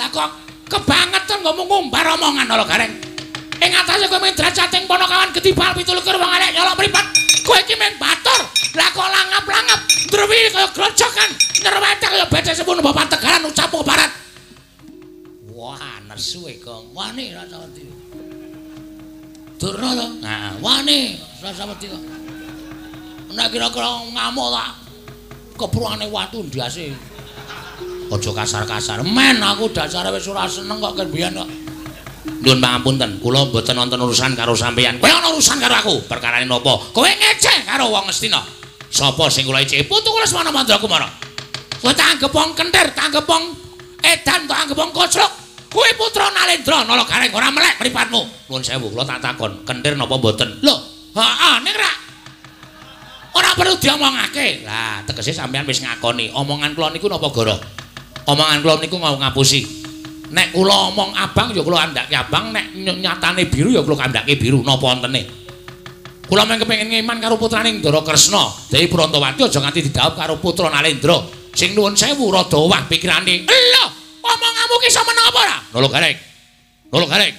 Lah kok kebangetan ngomong ngumbar omongan Nala Gareng. Ing atase kowe mung drajating Panakawan getibal 27 wong elek nyolok mripat. Kowe iki mung batur. Lah kok langap-langap ndrewi kaya grojokan, nyerwete kaya becek sepun bapak Tegalan ucapmu barat. Wah, nesu e, Gong. Wani Rasawedi. Durna to? Nah, wani Rasawedi kok. Nek kira-kira ngamuk tak kepruane watu ndase. Aja kasar-kasar. Men aku dasare wis ora seneng kok ken biyen kok. Nyuwun pangapunten, kula mboten wonten urusan karo sampeyan. Kowe ana urusan karo aku. Perkarane napa? Kowe ngeceh karo wong Ngastina. Sapa sing kula eceh? Putu kula Lesmana Mandra Kumara. Kowe tak anggep wong kentir, tak anggep wong edan, tak anggep wong koclok. Kowe putra Nalendra Nala Gareng ora melek mripatmu. Nuwun sewu, kula tak takon, kentir napa mboten? Lho, heeh, ning ra ora perlu diomongake. Lah, tegese sampeyan wis ngakoni omongan kula niku napa goro? Omongan kula niku mau ngapusi. Nek kula omong abang ya kula kandhake abang, nek nyatane biru ya kula kandhake biru, napa wontene? Kula mung kepengin ngeman karo putrane Ndara Kresna, Dewi Prantawati aja nganti didhawuh karo putra Nalendra. Sing nuwun sewu rada owah pikirane. Lho, omonganmu ki iso meneng apa ora? Nala Gareng. Nala Gareng.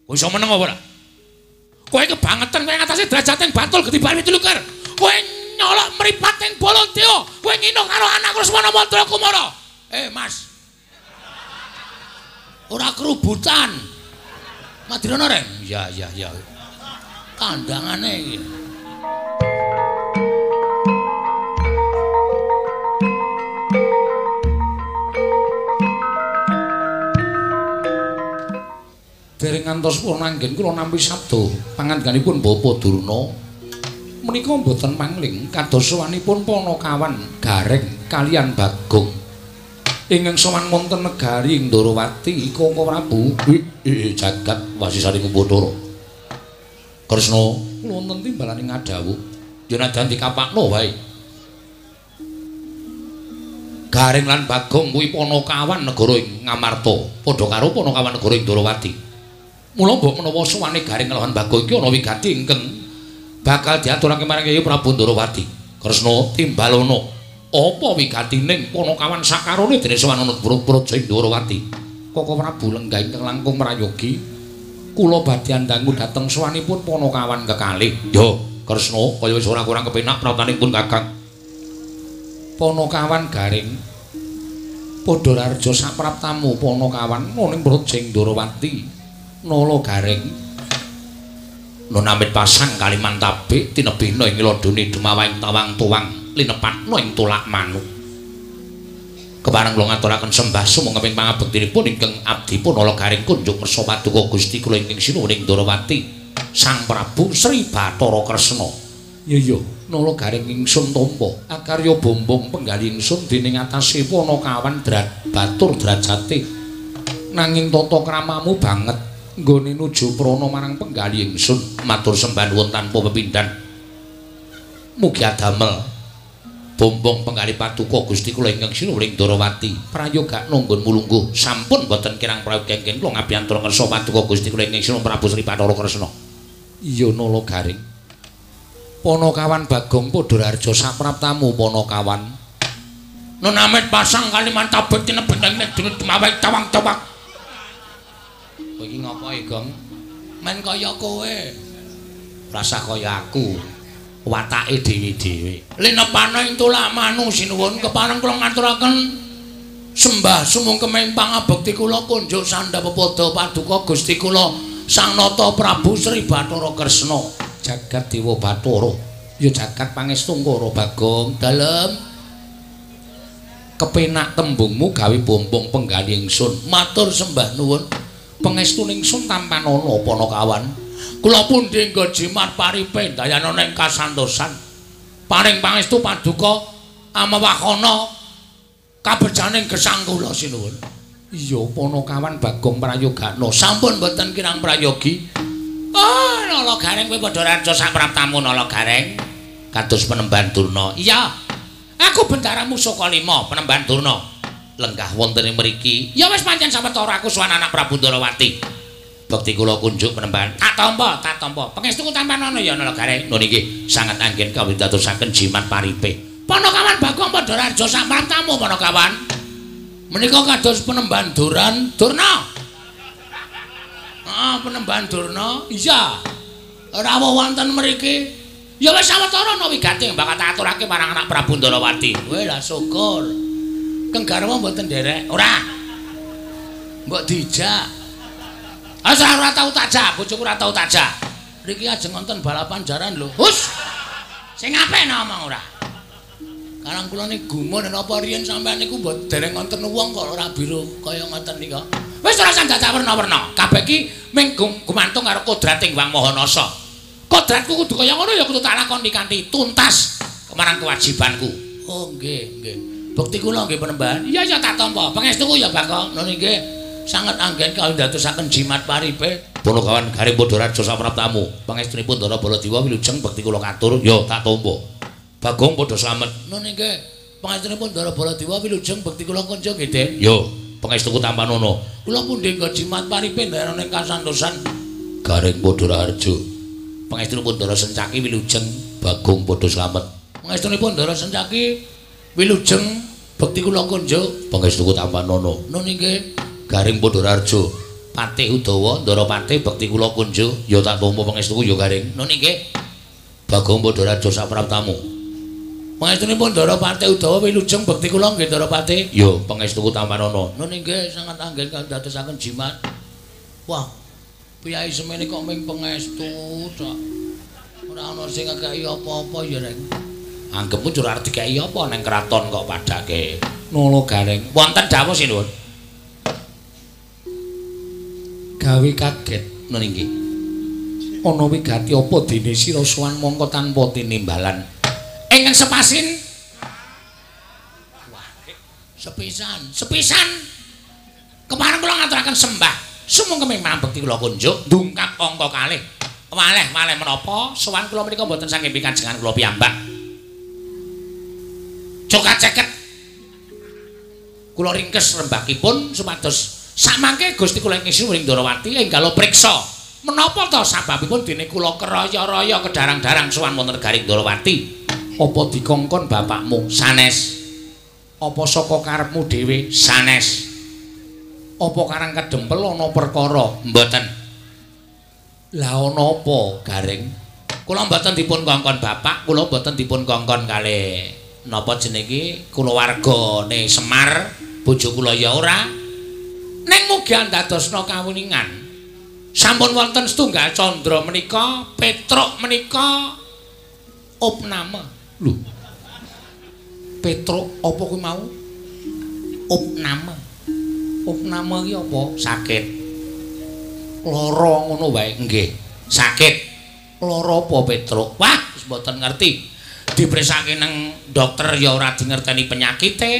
Kowe iso meneng apa ora? Kowe kebangetan kowe ngatasé drajating Bantul getibal 27. Kowe nyolok mripating Baladewa, kowe ngino karo anakku Lesmana Mandra Kumara. Eh, Mas. Ora kerubutan. Madirana, Reng? Ya, ya, ya. Kandhangane iki. Dereng ngantos purna anggen kula nampi sabda pangandikanipun Bapak Durna menika mboten mangling kados sowanipun Panakawan Gareng kalian Bagong ingkang sowan wonten negari Ndorowati Koko Prabu jagat wasisaring Bathara Kresna kula wonten timbalane ngadhawuh ya nadan dikapakno wae. Gareng lan Bagong kuwi Panakawan negara ing Ngamarta padha karo Panakawan negara ing Ndorowati. Mula mbok menawa sowane Gareng lan Bagong iki ana wigati ingkang bakal diaturake marang Kyai Prabu Ndorowati. Kresna timbalono apa wigatining Panakawan sakarone dene sowan ana praja ing Ndorowati. Koko Prabu lenggah ingkang langkung prayogi kula badhe andangu dhateng sowanipun Panakawan kekalih. Yo Kresna kaya wis ora kurang kepenak pratanipun Kakang. Panakawan Gareng padha rareja sapraptamu Panakawan ning praja ing Ndorowati. Nala Gareng nun amit pasang kalimantabik tinebihna ing lodone dumawaing tawang tuwang linepatna ing tolak manuk. Kepareng kula ngaturaken sembah sumangga ing pangabektinipun ingkang abdipun Nala Gareng kunjuk kersa paduka Gusti kula ingkang sinuwun ing Ndorowati Sang Prabu Sri Bathara Kresna. Ya ya, Nala Gareng ingsun tampa akarya bombong penggalih ingsun dening atase Panakawan batur drajate nanging tata kramamu banget nggone nuju prana marang penggalih ingsun. Matur sembah nuwun tanpa pepindhan. Mugi adamel bombong penggalih paduka Gusti kula ingkang sinuwun ing Ndorowati. Prayogakna nggon mulungguh sampun boten kirang prayoga ingkang kula ngabiyantara ngersa paduka Gusti kula ingkang sinuwun Prabu Sri Bathara Kresna. Iya Nala Gareng. Panakawan Bagong padha rareja sapraptamu Panakawan. Nun amit pasang kalimantabek tinebet ing dene dumawai tawang-tawang. Kowe iki ngopo e, Gong? Men kaya kowe. Rasah kaya aku. Watake dhewe-dhewe. Linepana ing tolak manu sinuwun kepareng kula ngaturaken sembah sumungkeming pangabekti kula kunjuk sandha pepada paduka Gusti kula Sang Nata Prabu Sri Bathara Kresna. Jagat Dewa Bathara. Ya jagat pangestungkara Bagong. Dalem kepenak tembungmu gawe bombong penggalih ingsun. Matur sembah nuwun. Pangestune ingsun tampanana Panakawan. Kula pundi nggo jimat paripe dayanana ing kasantosan. Paring pangestu paduka amewahana kabejaning gesang kula sinuwun. Iya Panakawan Bagong prayogakna. Sampun mboten kirang prayogi. Oh, Nala Gareng kowe padha raja sapraptamu Nala Gareng. Kados Penemban Durna. Iya. Aku Bendara Musaka 5 Penemban Durna. Lenggah wonten ing mriki. Ya wis pancen sawetara aku sowan anak Prabu Ndorowati. Bekti kula kunjuk Penemban. Tak tampa, tak tampa. Pangestuku tampanana ya Nala Gareng. Nun inggih sanget anggen kawidatosaken jimat paripe. Panakawan Bagong padha raja sapraptamu Panakawan. Menika kados Penemban Duran Durna. Heeh, Penemban Durna. Iya. Rawuh wonten mriki. Ya wis sawetara ana wigati bakal tak aturake marang anak Prabu Ndarawati. Weh lah syukur. Keng garwa mboten nderek. Ora. Mbok dijak. Asa ora tau tak jak, bojoku ora tau tak jak. Riki ajeng wonten balapan jaran lho. Hus. Sing apik ngomong ora. Karang kula niku gumun napa riyen sampean niku mbok dereng wonten wong kok ora biru kaya ngoten nika. Wis ora usah dadak werna-werna. Kabeh iki mung gumantung karo kodrating Wang Maha Nasa. Kodratku kudu kaya ngono ya kudu tak lakoni kanthi tuntas marang kewajibanku. Oh nggih, nggih. Bukti kula nggih Penemban. Iya ya tak tampa. Pangestuku ya Bagong. Ngono nggih. Sanget anggen kawindatosaken jimat paripe. Punakawan Garing Padha Raja sapraptamu. Pangestunipun Ndara Baladewa wilujeng bekti kula katur ya tak tampa. Bagong padha slamet. Ngono nggih. Pangestunipun Ndara Baladewa wilujeng bekti kula kunjung nggih, Den. Yo, pangestuku tampanana. Kula pundi nggo jimat paripe ndarane kasantosan Garing Padha Raharja. Pangestunipun Ndara Sencaki wilujeng Bagong padha slamet. Pangestunipun Ndara Sencaki wilujeng bekti kula kunjuk. Pangestuku tampanana. Nun nggih. Garing Padha Raharja. Patih Udawa Ndara Patih bekti kula kunjuk. Ya tak tampa pangestuku ya Garing. Nun nggih. Bagong Padha Raharja sapraptamu. Pangestunipun Ndara Patih Udawa wilujeng bekti kula nggih Ndara Patih. Ya pangestuku tampanana. Nun nggih sanget anggen kandadosaken jimat. Wah. Piyai semene kok ming pangestu tok. Ora ana sing ngekeki apa-apa ya, Reng. Anggepmu jur arep dikeki apa nang kraton kok padake. Nolo Gareng. Wonten dawuh sinuwun. Gawe kaget Nun inggih. Ana wigati apa dene sira sowan mongko tanpa tinimbalan. Ingkang sepasin. Wah, sepisan, sepisan. Kemarin kula ngaturaken sembah. Sumangga memang bekti kula kunjuk ndungkap angka kalih. Waleh-waleh menapa sowan kula menika mboten saking pikajengan kula piyambak. Cokat ceket. Kula ringkes rembakipun supados samangke Gusti kula ing Sri Ndarawati enggal priksa. Menapa ta sababipun dene kula keraya-raya kedarang-darang sowan wonten Garing Ndarawati? Apa dikongkon bapakmu? Sanes. Apa saka karepmu dhewe? Sanes. Apa karang kedempel ana perkara? Mboten. Lah ana apa, Gareng? Kula mboten dipun kongkon bapak, kula mboten dipun kongkon kalih napa jenenge kulawargane Semar, bojo kula ya ora. Ning mugi andadosna kawuningan. Sampun wonten setunggal candra menika, Petruk menika opname. Lho. Petruk apa kuwi mau? Opname. Opname iki apa? Sakit. Lara ngono wae. Nggih. Sakit. Lara apa Petruk? Wah, wis mboten ngerti. Dipresake nang dokter ya ora dingerteni penyakite.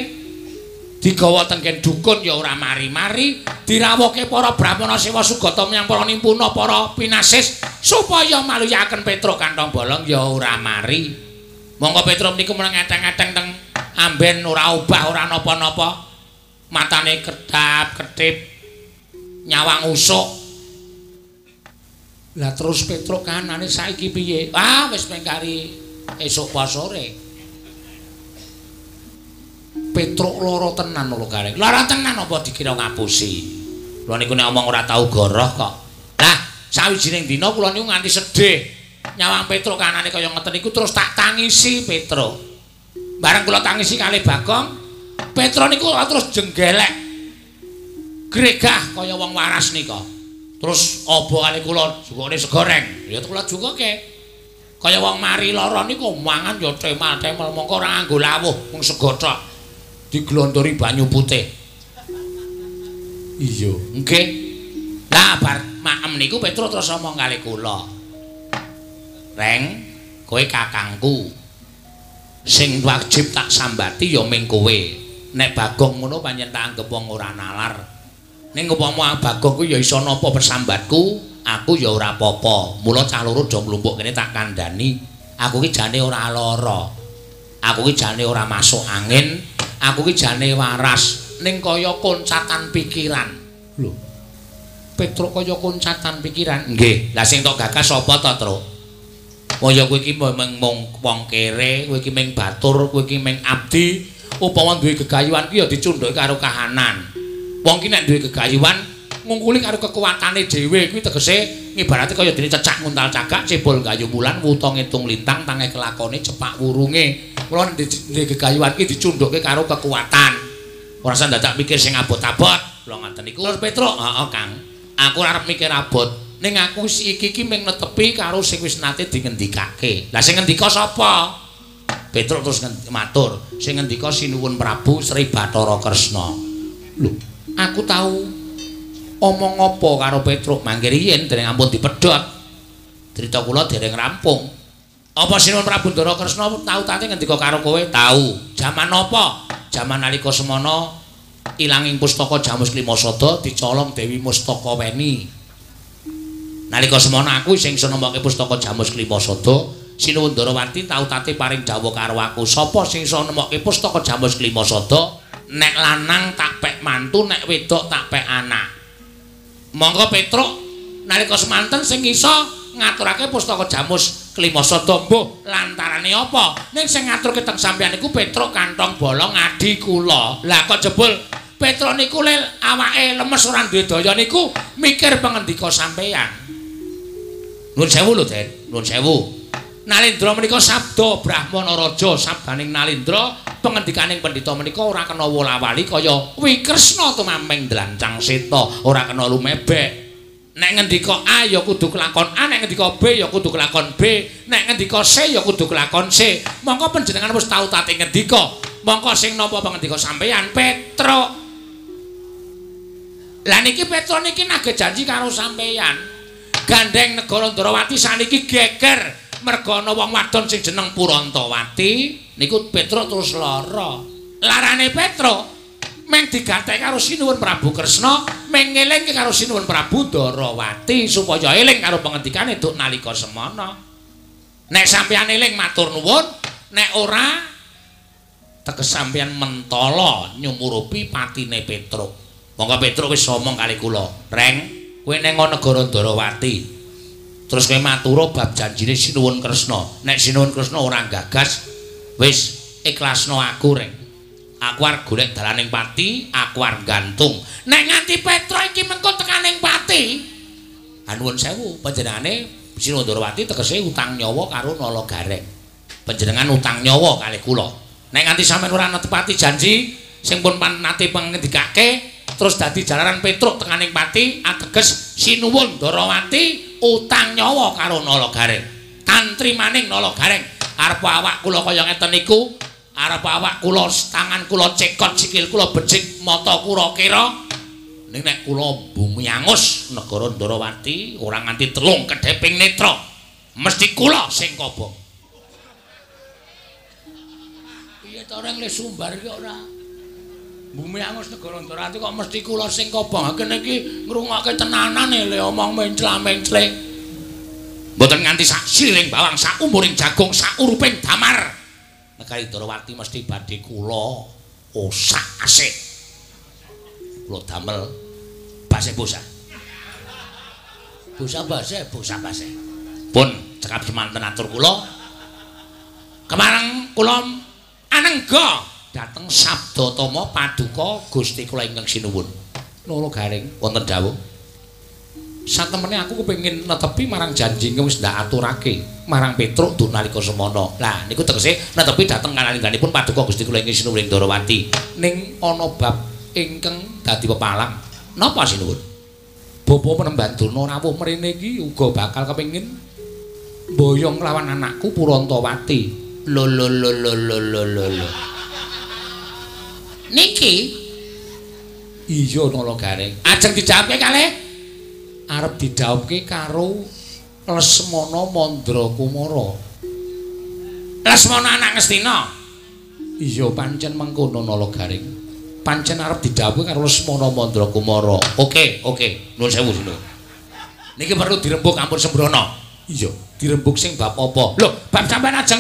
Digawa tenggen dukun ya ora mari-mari. Dirawuhke para brahmana sewa sugata menyang para nimpuna para pinasis supaya maluyaken Petruk kantong bolong ya ora mari. Monggo Petruk niku meneng eteng-eteng teng amben ora obah ora napa-napa. Matane kedap-kedip nyawang usuk. Lah terus Petruk kanane saiki piye? Ah wis mengkari esuk pa sore. Petruk lara tenan lho Gareng. Lara tenan apa dikira ngapusi? Kula niku nek omong ora tau goroh kok. Lah sawijining dina kula niku nganti sedih. Nyawang Petruk kanane kaya ngeten niku terus tak tangisi Petruk. Bareng kula tangisi kalih Bagong, Petro niku terus jenggelek. Gregah kaya wong waras nika. Terus obo kali kula jukune segoreng. Ya kula jukuke. Kaya wong mari lara niku mangan ya temal-temel mongko ora nganggo lawuh mung sego tok. Diglondori banyu putih. Iya, nggih. Lah bar maem niku Petro terus omong kali kula. Reng, kowe kakangku. Sing wajib tak sambati ya ming kowe. Nek Bagong ngono pancen tak anggep wong ora nalar. Ning upama Bagong kuwi ya iso napa persambatku, aku ya ora apa-apa. Mula cah loro do mlumpuk kene tak kandhani. Aku ki jane ora lara. Aku ki jane ora masuk angin, aku ki jane waras. Ning kaya koncatan pikiran. Lho. Petruk kaya koncatan pikiran. Nggih. Lah sing tok gagas sapa to, Truk? Kaya kowe iki mung wong kere, kowe iki mung batur, kowe iki mung abdi. Upama duwe gegayuhan ki ya dicundhake karo kahanan. Wong ki nek duwe gegayuhan ngungkuli karo kekuatane dhewe kuwi tegese ngibarate kaya dene cecak nguntal cagak, cebol gayu wulan, wuta ngitung lintang, tangeh kelakone cepak wurunge. Mula duwe gegayuhan ki dicundhake karo kekuatan. Ora usah dadak mikir sing abot-abot. Kula ngaten niku. Terus Petruk, heeh Kang. Aku ora arep mikir abot. Ning aku iki iki mung netepi karo sing wis nate dingendikake. Lah sing ngendika sapa? Petruk terus matur, sing ngendika Sinuwun Prabu Sri Bathara Kresna. Lho, aku tau omong apa karo Petruk mangke riyin dereng ampun dipedhot. Crita kula dereng rampung. Apa Sinuwun Prabu Ndara Kresna tau tate ngendika karo kowe? Tau. Jaman apa? Jaman nalika semana ilanging pustaka Jamus Klimasada dicolong Dewi Mustaka Weni. Nalika semana aku sing iso nemokke pustaka Jamus Klimasada, Sinuwun Ndarawati tau tate paring dawuh karo aku, sapa sing iso nemokke pustaka Jamus Klimasada, nek lanang tak pek mantu, nek wedok tak pek anak. Monggo Petruk nalika semanten sing iso ngaturake pustaka Jamus Klimasada mbuh lantarane apa? Ning sing ngaturke teng sampeyan niku Petruk kantong bolong adi kula. Lah kok jebul Petruk niku lel awake lemes ora duwe daya niku mikir pangendika sampeyan. Nuwun sewu lho, Den. Nuwun sewu. Nalindra menika sabda Brahmana Raja, sabdaning Nalindra pangendikaning pendhita menika ora kena wola-wali kaya Wikresna tumameng dlancang seta, ora kena lumebek. Nek ngendika A ya kudu kelakon A, nek ngendika B ya kudu kelakon B, nek ngendika C ya kudu kelakon C. Mongko panjenengan wis tau tate ngendika. Mongko sing nampa pangendika sampeyan Petruk. Lah niki Petruk niki nagih janji karo sampeyan. Gandeng negara Ndarawati saniki geger merga ana wong wadon sing jeneng Purantawati niku Petruk terus lara. Larane Petruk meng digathek karo Sinuwun Prabu Kresna, meng ngelingke karo Sinuwun Prabu Ndarawati supaya eling karo pangendikane duk nalika semana. Nek sampeyan eling matur nuwun, nek ora teges sampeyan mentala nyumurupi patine Petruk. Monggo Petruk wis omong kali kula, "Reng, kowe neng negara Ndarawati. Terus kowe matura bab janjine Sinuwun Kresna. Nek Sinuwun Kresna ora gagas, wis ikhlasno aku, Reng. Aku arep golek dalaning pati, aku arep gantung. Nek nganti Petruk iki mengko tekaning pati, anuwun sewu panjenengane Sinuwun Ndarawati tegese utang nyawa karo Nala Gareng. Panjenengan utang nyawa kalih kula. Nek nganti sampeyan ora netepati janji sing pun nate pangendikake, terus dadi jalaran Petruk tekaning pati, ateges Sinuwun Ndarawati utang nyawa karo Nala Gareng. Tantri maning Nala Gareng. Arep awak kula kaya ngeten niku, arep awak kula tangan kula cekot, sikil kula becik, mata kula kira. Ning nek kula bumi angus negara Ndarawati ora nganti telung kedheping netra, mesti kula sing kobong. Piye to reng le sumbar iki ora? Bumi angus negara Ndarawati kok mesti kula sing kobong. Kene iki ngrungokke tenanan le omong mencla-mencle. Mboten nganti sak siling bawang, sak umuring jagung, sak uruping damar. Negari Ndarawati mesti badhe kula osak-asik. Kula damel base bosah. Bosah base, bosah base. Pun cekap semanten atur kula. Kemareng kula anengga dhateng sabda tama paduka Gusti kula ingkang sinuwun. Nala Gareng wonten dawuh. Satemene aku kepengin netepi marang janji ingkang wis ndak aturake marang Petruk duk nalika semana. Lah niku tegese netepi dhateng kalangganipun paduka Gusti kula ingkang sinuwun Ndarawati. Ning ana bab ingkang dadi pepalang. Napa sinuwun? Bapa Penemban Durna rawuh mrene iki uga bakal kepengin mboyong lawan anakku Purantawati. Lho lho lho lho lho lho lho. Niki iya Nala Gareng. Ajeng dijawabke kalih arep didhawuhke karo Lesmana Mandra Kumara. Lesmana anak Ngastina. Iya pancen mengkono Nala Gareng. Pancen arep didhawuhke karo Lesmana Mandra Kumara. Oke, oke. Nuwun sewu, sinuwun. Niki perlu dirembug ampun sembrono. Iya, dirembug sing bab apa? Lho, bab sampeyan ajeng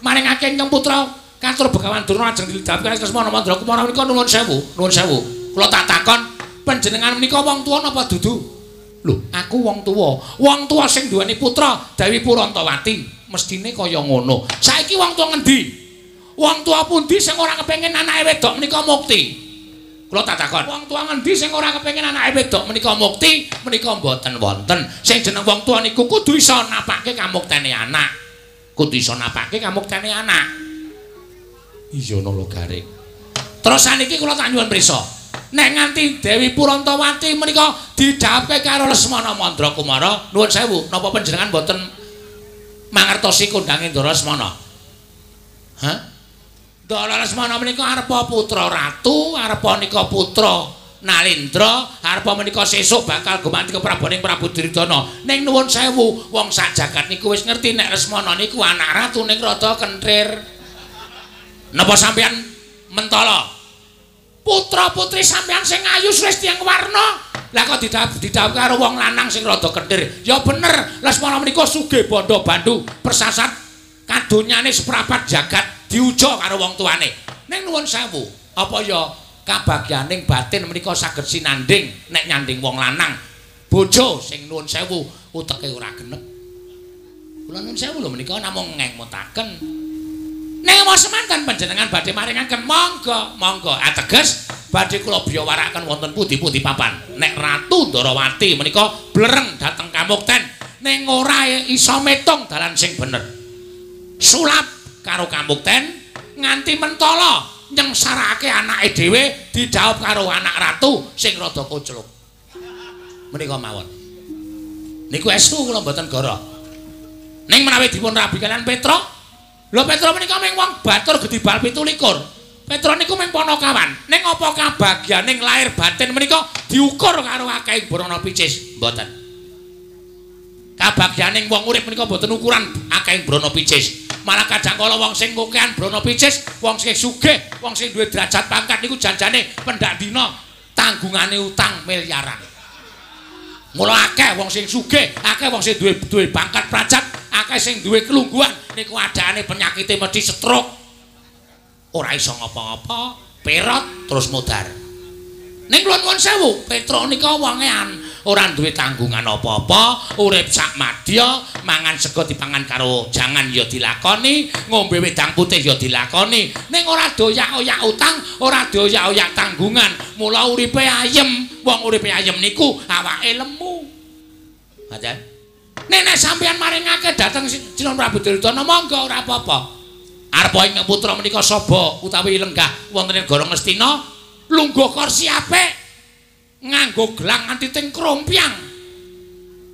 maringake ingkang putra katur Begawan Durna ajeng didhawuhke karo Lesmana Mandra Kumara menika nuwun sewu, nuwun sewu. Kula tak takon panjenengan menika wong tuwa napa dudu? Lho, aku wong tuwa. Wong tuwa sing duweni putra Dewi Purantawati, mestine kaya ngono. Saiki wong tuwa ngendi? Wong tua pundi sing ora kepengin anake wedok menika mukti? Kula tak takon. Wong tua ngendi sing ora kepengin anake wedok menika mukti? Menika mboten wonten. Sing jeneng wong tua niku kudu iso napake kamuktene anak. Kudu iso napake kamuktene anak. Iya Nala Gareng. Terus saniki kula tak nyuwun prisa. Nek nganti Dewi Purantawati menika didhawuhke karo Lesmana Mandra Kumara, nuwun sewu, napa panjenengan mboten mangertosi kondange Ndara Lesmana? Hah? Ndara Lesmana menika arepa putra ratu, arepa nika putra Nalindra, arepa menika sesuk bakal gumanti kepraboning Prabu Duryudana. Ning nuwun sewu, wong sak jagat niku wis ngerti nek Lesmana niku anak ratu ning rada kenthir. Napa sampeyan mentala? Putra-putri sampeyan sing ayu wis tiyang warna. Lah kok didhawuhke karo wong lanang sing rada kenthir. Ya bener, Lesmana menika sugih bandha bandu, persasat kadonyane seprapat jagat diuja karo wong tuane. Ning nuwun sewu, apa ya kabagyaning batin menika saged sinanding nek nyanding wong lanang bojo sing nuwun sewu uteke ora genep. Kula nuwun sewu lho menika namung ngemutaken. Ning semanten panjenengan badhe maringaken monggo, monggo. Ateges badhe kula biyawarakaken wonten pundi-pundi papan. Nek Ratu Ndarawati menika blereng dhateng kamukten ning ora iso metung dalan sing bener. Sulap karo kamukten nganti mentala nyengsarake anake dhewe didhawuh karo anak ratu sing rada kocluk. Menika mawon. Niku estu kula mboten goro. Ning menawi dipun rabi kalian Petruk, lho Petruk menika mung wong batur gedhi bal 27. Petruk niku mung ponokawan. Ning apa kabagyaning lahir batin menika diukur karo akeh brana picis? Mboten. Kabagyaning wong urip menika mboten ukuran akeh brana picis. Malah kadang kala wong sing kokean brana picis, wong sing sugih, wong sing duwe derajat pangkat niku janjane pendak dina tanggungane utang miliaran. Mula akeh wong sing sugih, akeh wong sing duwe pangkat prajat, akeh sing duwe kelungguhan niku adane penyakite mesti stroke. Ora iso ngapa-ngapa, perot terus modar. Ning kula nuwun sewu, Petruk nika wonge ora duwe tanggungan apa-apa, urip sak madya, mangan sego dipangan karo jangan ya dilakoni, ngombe wedang putih ya dilakoni. Ning ora doyak-oyak utang, ora doyak-oyak tanggungan. Mula uripe ayem, wong uripe ayem niku awake lemu. Ngoten. Nek sampeyan maringake dhateng Sinuwun Prabu Duryudana monggo ora apa-apa. Arepa ing putra menika saba utawi lenggah wonten ing negara Ngastina, lungguh kursi apik, nganggo gelang nganti teng krompyang,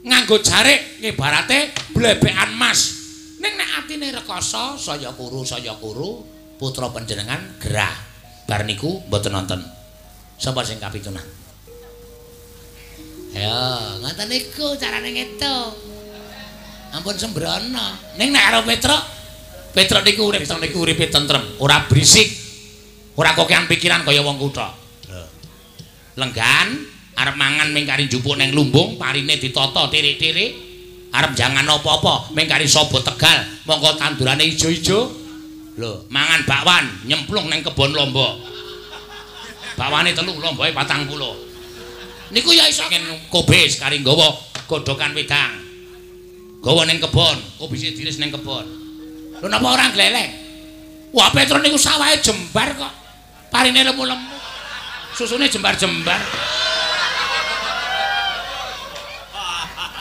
nganggo jarik ngibarate blebekan mas. Ning nek atine rekoso saya kuru putra panjenengan gerah. Bar niku mboten nonton. Sapa sing kapitunan? Ayo, ngoten niku carane ngitung. Ampun sembrono. Ning nek karo Petruk, Petruk niku urip niku uripe tentrem, ora berisik. Ora kokean pikiran kaya wong kutha. Lenggan arep mangan ming kari njupuk neng lumbung, parine ditata tirik-tirik. Arep jangan apa-apa ming kari saba Tegal, mongko tandurane ijo-ijo. Lho, mangan bakwan nyemplung neng kebon lombok. Bakwane 3, lomboke 40. Niku ya iso kobis kari nggawa godhokan wedang. Gawa neng kebon, kobise diris neng kebon. Lho napa ora gleleng? Wah, Petruk niku sawahe jembar kok. Parine lemu-lemu. Susune jembar-jembar.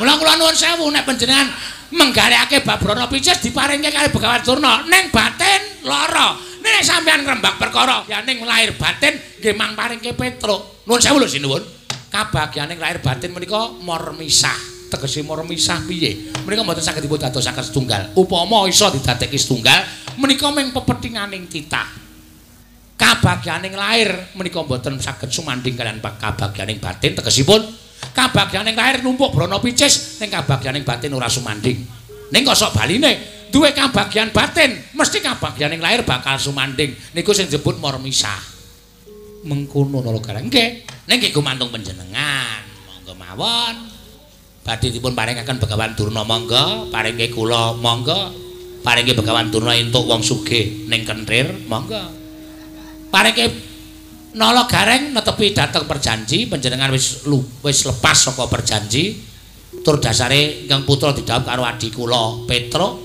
Mula kula nuwun sewu nek panjenengan menggalekake bab brana picis diparingke kali Begawan Durna ning batin lara. Nek sampeyan ngrembak perkara ya ning lahir batin nggih mang paringke Petruk. Nuwun sewu lho sinuwun. Kabagyaning lahir batin menika mormisah. Tegese mormisah piye? Menika mboten saged dipun dadosaken setunggal. Upama iso didadekke setunggal menika mung pepethinganing titah. Kabagyaning lahir menika mboten saged sumandhing kaliyan kabagyaning batin. Tegesipun kabagyaning lahir numpuk brana picis ning kabagyaning batin ora sumandhing. Ning kosok baline duwe kabagyan batin mesti kabagyaning lahir bakal sumandhing. Niku sing disebut mormisah. Mengkono Nala Gareng. Nggih, ning nggih gumantung panjenengan. Monggo mawon. Badhe dipun paringaken Begawan Durna monggo, paringke kula monggo, paringke Begawan Durna entuk wong sugih ning kenthir monggo. Paringke Nala Gareng netepi dhateng perjanji panjenengan wis lepas saka perjanji tur dasare ingkang putra didhawuh karo adi kula Petruk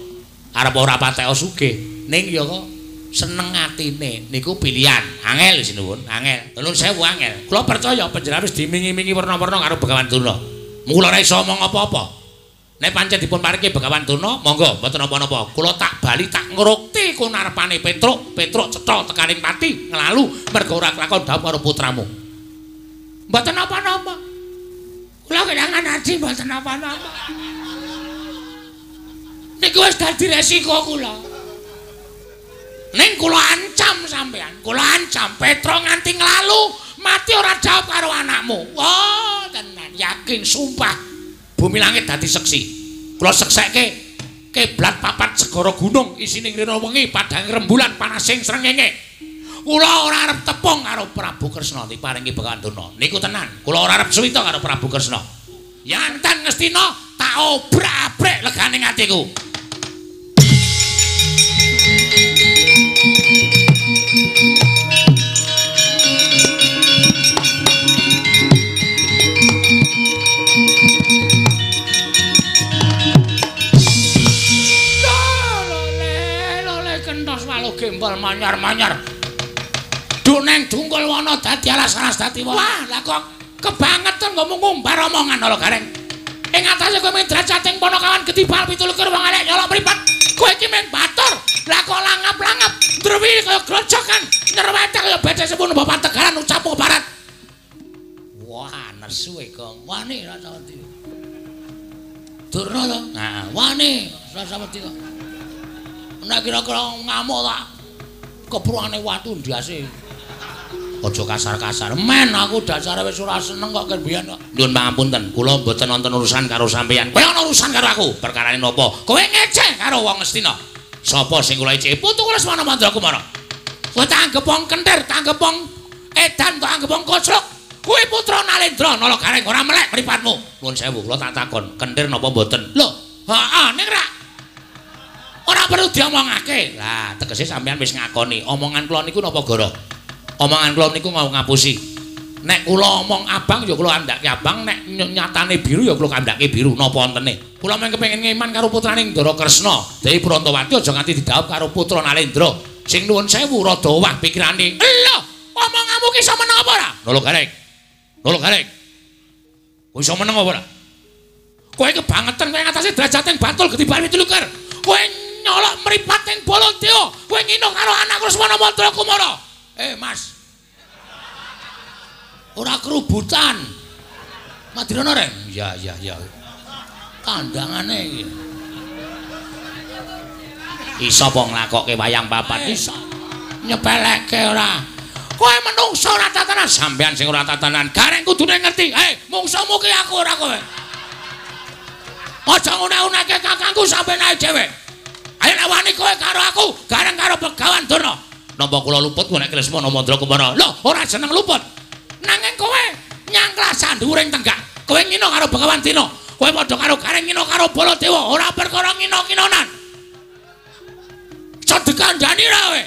arep ora patek sugih ning ya kok Seneng atine niku pilihan. Angel sinuwun, angel. Nuwun sewu angel. Kula percaya panjenengan wis dimingi-mingi werna-werna karo Begawan Durna. Mula ora iso omong apa-apa. Nek pancen dipun paringi Begawan Durna, monggo mboten napa-napa. Kula tak bali tak ngrukti kunarepane Petruk, Petruk cetha tekaning pati nglalu mergo ora kelakon dhawuh karo putramu. Mboten napa-napa. Kula kelangan aji mboten napa-napa. Niku wis dadi resiko kula. Ning kula ancam sampean, kula ancam Petruk nganti nglalu mati ora jawab karo anakmu. Wah, tenan yakin sumpah. Bumi langit dadi seksi. Kula seksekke kiblat papat segara gunung isine ngrina wengi padhang rembulan panasing srengenge. Kula ora arep tepung karo Prabu Kresna diparingi Begawan Durna. Niku tenan, kula ora arep suwita karo Prabu Kresna. Yanten Ngastina tak obrak-abrik legane atiku. Gembal manyar-manyar. Duneng dungkul wana dadi alas-alas dadi wana. Wah, lah kok kebangetan ngomong ngumbar omongan ala Gareng. Ing atase kowe mung drajating Panakawan getibal 27 wong elek nyolok mripat. Kowe iki mung batur. Lah kok langap-langap ndrewi kaya grojokan, nyerwete kaya becek sepun bapak Tegalan ucapmu barat. Wah, nesu e Gong. Wani rasa wedi. Durna to? Nah, wani rasa wedi kok. Nek kira-kira ngamuk tak kepruane watu ndase. Aja kasar-kasar. Men aku dasare wis ora seneng kok ken biyen kok. Nyuwun pangapunten, kula mboten wonten urusan karo sampeyan. Kowe ana urusan karo aku. Perkarane napa? Kowe ngeceh karo wong Ngastina. Sapa sing kula eceh? Putu kula Lesmana Mandra Kumara. Kowe tak anggep wong kentir, tak anggep wong edan, tak anggep wong koclok. Kowe putra Nalendra Nala Gareng ora melek mripatmu. Nuwun sewu, kula tak takon, kentir napa mboten? Lho, heeh ning rak ora perlu diomongake. Lah, tegese sampeyan wis ngakoni omongan kula niku napa goro? Omongan kula niku mau ngapusi. Nek kula omong abang ya kula kandhake abang, nek nyatane biru ya kula kandhake biru. Napa wontene? Kula mung kepengin ngeman karo putrane Ndara Kresna. Dewi Prantawati aja nganti didhawuh karo putra Nalendra. Sing nuwun sewu rada owah pikirane. Lho, omonganmu ki iso meneng apa ora? Nolo Gareng. Nolo Gareng. Kowe iso meneng apa ora? Kowe kebangetan kowe ngatasé drajating Bantul getibal 27. Kowe nyolok mripat ing Baladewa, kowe ngino karo anakku Lesmana Mandra Kumara. Mas. Ora kerubutan. Madirana reng? Ya ya ya. Kandhangane iki. Iso apa nglakokke wayang papat? Iso. Nyepelekke ora. Kowe menungso ora tatanan, sampean sing ora tatanan. Gareng kudune ngerti. Mungsuhmu ki aku ora kowe. Aja nguna-unake kakangku sampeyan ae dhewe. Ayo nek wani kowe karo aku, gareng karo Begawan Durna. Napa kula luput nek Lesmana Mandra Kumara? Lho, ora jeneng luput. Nanging kowe nyangklah sandhuwuring tenggak. Kowe ngino karo Begawan Dina. Kowe padha karo Gareng ngino karo Baladewa, ora perkara ngino-kinonan. Iso dikandhani ra kowe?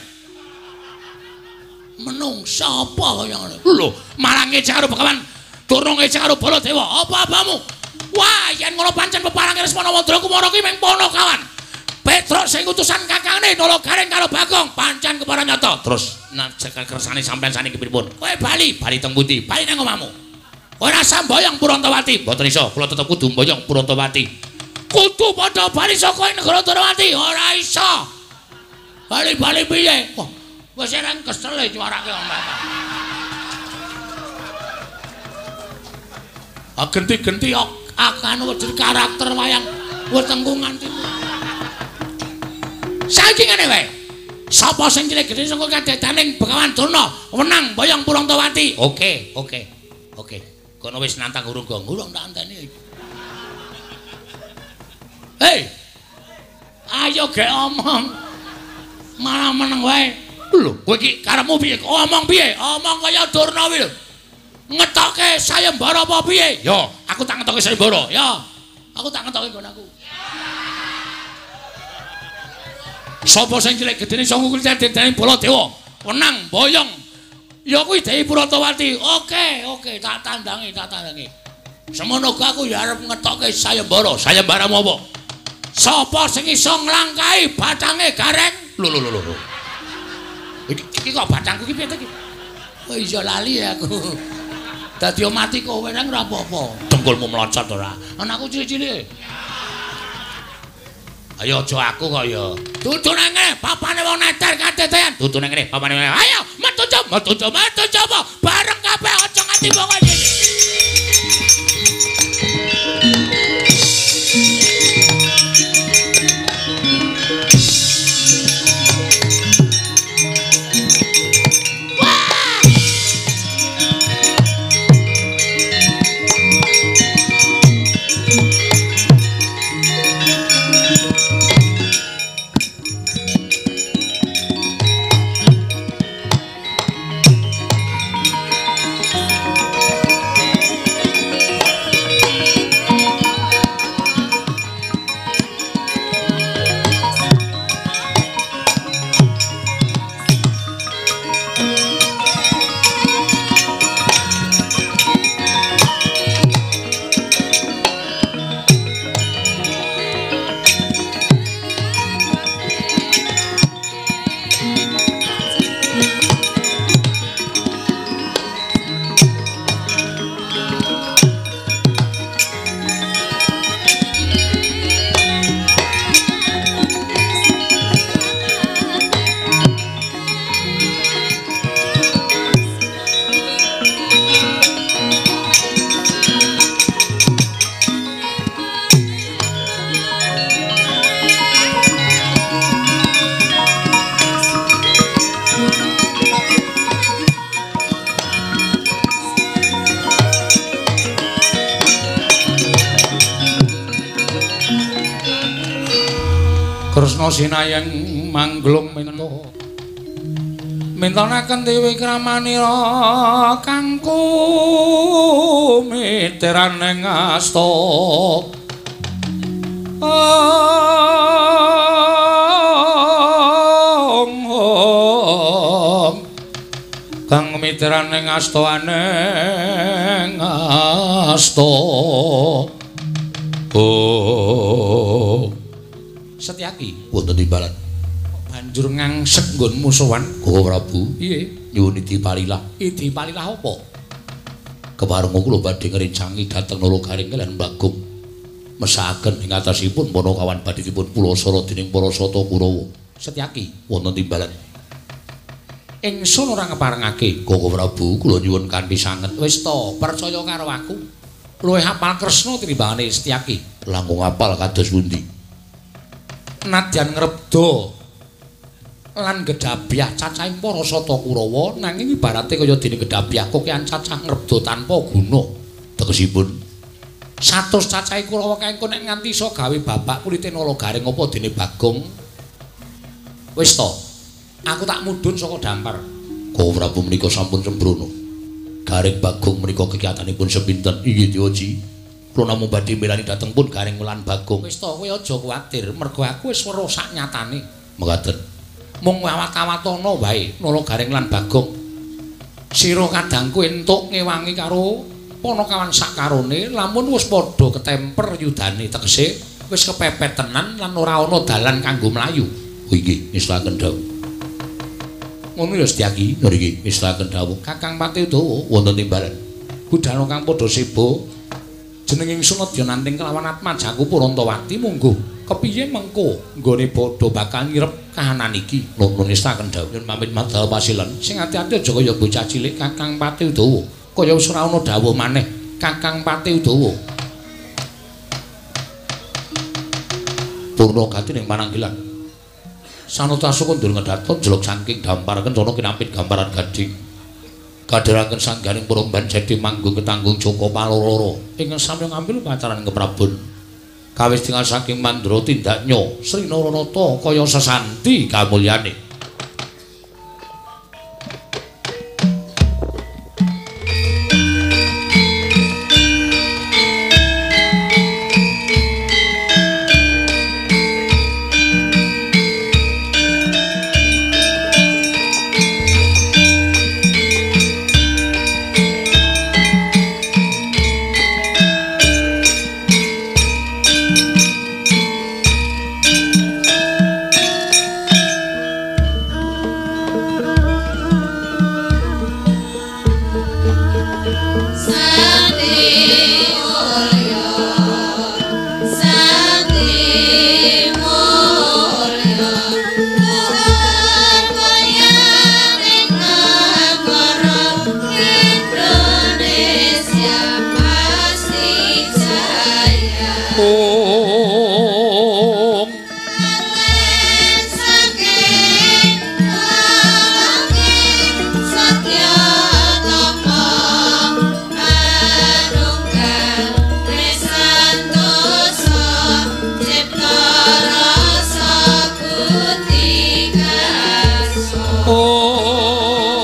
Menungsa apa kaya ngono? Lho, malah ngecek karo Begawan Durna, ngecek karo Baladewa. Apa-apamu? Wah, yen ngono pancen peparange Lesmana Mandra Kumara ki mung Panakawan. Petruk sing utusan kakangne Nala Gareng karo Bagong pancen kepara nyata. Terus nek kersane sampean saniki pripun? Kowe bali, bali teng pundi? Bali nang omahmu. Kowe ora samboyong Purantawati. Mboten iso, kula tetep kudu mboyong Purantawati. Kudu padha bali saka negara Dwarawati. Ora iso. Bali-bali piye? Wah, wis ereng kesel e nyuarake wong bapak. Ah genti-genti akan wujud karakter wayang wetengku nganti. Saiki ngene wae. Sapa sing cilik gedhe saka kadedaning Begawan Durna wenang mboyong Purantawati. Oke, oke. Oke. Kono wis nantang urung gong, urung tak anteni. Hei. Ayo gek omong. Malah meneng wae. Lho, kowe iki karepmu piye? Omong piye? Omong kaya Durna kuwi lho. Ngetoke sayembara apa piye? Yo, aku tak ngetoke sayembara. Yo. Aku tak ngetoke nggon aku. Sapa sing cilik gedene iso ngukul dedane Baladewa, wenang boyong. Ya kuwi Dewi Purantawati. Oke, oke, tak tandangi, tak tandangi. Semono aku ya arep ngetoke sayembara. Sayembaramu apa? Sapa sing iso nglangkahi bacange Gareng? Lho lho lho lho. Iki kok batangku iki piye to iki? Kok iso lali aku. Dadi mati kowe nang ora apa-apa. Dengkulmu melocot ora? Anakku cilik-cilik. Ayo aja aku kok ya. Dudu nang ngene, papane wong neter katetean. Dudu nang ngene, papane. Ayo, metu coba, metu coba, metu coba. Bareng kabeh aja nganti wong iki. Kresna sinayeng mangglung minta mintonaken dewi kramanira kangku miteraning asta. Om kang miteraning asta aneng asta. Oh Setyaki wonten timbalan banjur ngangsek nggonmu sowan Koko Prabu. Piye? Nyuwun idi palilah. Idi palilah apa? Keparenga kula badhe ngrencangi dhateng Nala Garing lan Bagong mesakaken ing atasipun Panakawan badhipun pulasara dening para sata Kurawa. Setyaki wonten timbalan ingsun ora ngeparengake Koko Prabu, kula nyuwun kanthi sanget. Wis to, percaya karo aku. Luwih hafal Kresna tinimbangane Setyaki. Langkung apal kados pundi? Nadyan ngrebda lan gedhabyah cacahing para sata Kurawa, nanging ibarate kaya dene gedhabyah kokean cacah ngrebda tanpa guna. Tegesipun 100 cacahe Kurawa kae engko nek nganti iso gawe babak kulite Nala Garing apa dene Bagong. Wis to, aku tak mudhun saka dampar. Koko Prabu menika sampun sembrono. Garing Bagong menika kegiatanipun sepinten? Inggih Dewaji. Kula namung badhe milani dhateng pun Garing lan Bagong. Wis to, kowe aja kuwatir, mergo aku wis weruh sak nyatane. Mekaten. Mung awat-awatana wae Nala Garing lan Bagong. Sira kadangku entuk ngewangi karo Panakawan sakarone, lamun wis padha ketemper yudane, tegese wis kepepet tenan lan ora ana dalan kanggo mlayu. Oh inggih, ngestakaken dawuh. Ngono ya Setyaki, nggih, ngestakaken dawuh. Kakang Pati Udawa wonten timbalan. Budhana kang padha seba. Jeneng ingsun adya nanting kelawan atmajaku Purantawati mungguh. Kepiye mengko nggone padha bakal ngirep kahanan iki? Nuwun ngestakaken dawuh. Nyuwun pamit madal pasilen. Sing ati-ati aja kaya bocah cilik Kakang Pati Udawa. Kaya wis ora ana dawuh maneh Kakang Pati Udawa. Purna gati ning pananggilan. Sanata sukundul ngedhaton jeluk saking dampar kencana kinampit gambaran gading. Kadheraken sangganing peromban jedi manggung ketanggung Joko Paloro ingkang sami ngambil pacaran keprabon. Kawis tinggal saking mandra tindaknya Sri Naranata kaya sesanti kamulyane. Indonesia pasti jaya. Om Satya Tapa Manunggal Santosa Cipta Rasa Budi Karsa. Om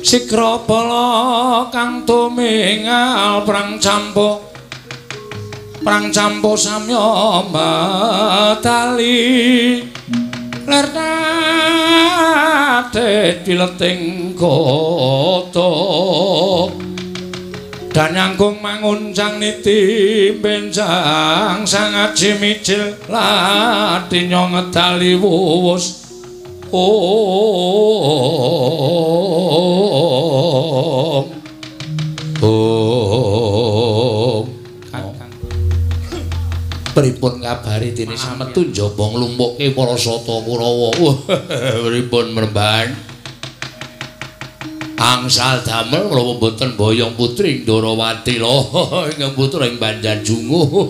Sikrapala kang tumingal prang campuk Prang campo samya medali ler tate dileting kota dan nyangkung manguncang niti benjang sangaji mijil latinya ngedali wuwus. Om Om. Pripun kabare dene sametu njaba nglumpukke para sata Kurawa? Pripun mremban? Angsal damel menapa mboten boyong putri Ndorowati lho ingkang putra ing Banjarjungu.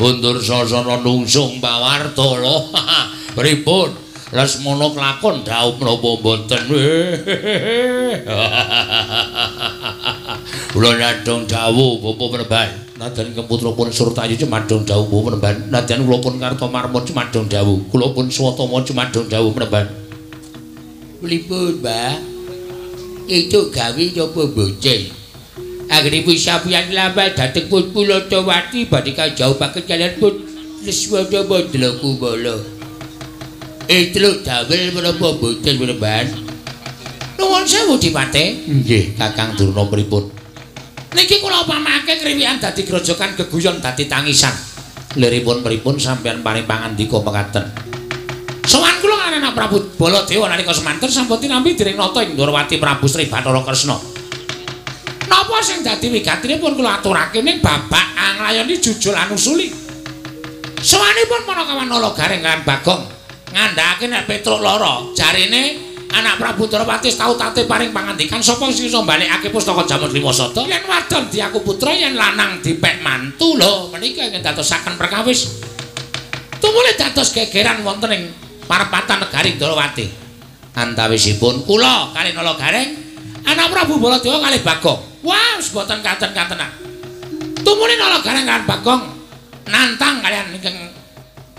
Undur sasana nungsung pawarta lho. Pripun? Lesmana klakon dhaup menapa mboten? Kula nyadong dawuh Bapak Mremban. Nadyan ingkang putra pun Surtayu cumadong dawuh Bapak Mremban. Nadyan kula pun Kartomarma cumadong dawuh. Kula pun Swatama cumadong dawuh Mremban. Pripun, Mbah? Itu gawe napa mboten? Anggenipun sampeyan lambat dhateng pun Purantawati badhe kajauhaken kaliyan pun Lesmana Mandrakumala. Etruk damel menapa mboten Mremban? Nuwun sewu Dipate. Nggih, Kakang Durna pripun? Niki kula pamake kriwikan dadi grojokan geguyon dadi tangisan. Liripun pripun sampeyan paring pangandika mekaten. Sowan kula kaliyan anak Prabu Baladewa nalika semanten sampun tinampi dening nata ing Ndorowati Prabu Sri Bathara Kresna. Napa sing dadi wigatinipun kula aturake ning babak anglayoni jujul anusuli. Sowanipun Panakawan Nala Gareng lan Bagong ngandhakake nek Petruk lara, jarine anak Prabu Ndorowati tau tate paring pangandikan sapa sing iso mbalekake pustaka Jamun Lima Sada. Yen wadon diaku putra, yen lanang dipek mantu. Lho menika ingkang dadosaken perkawis. Tumuli dados gegeran wonten ing parepatan negari Ndorowati. Antawisipun kula kalih Nala Gareng, anak Prabu Baladewa kalih Bagong. Wah, wis boten katen-katenan. Tumuli Nala Gareng lan Bagong nantang kaliyan ingkang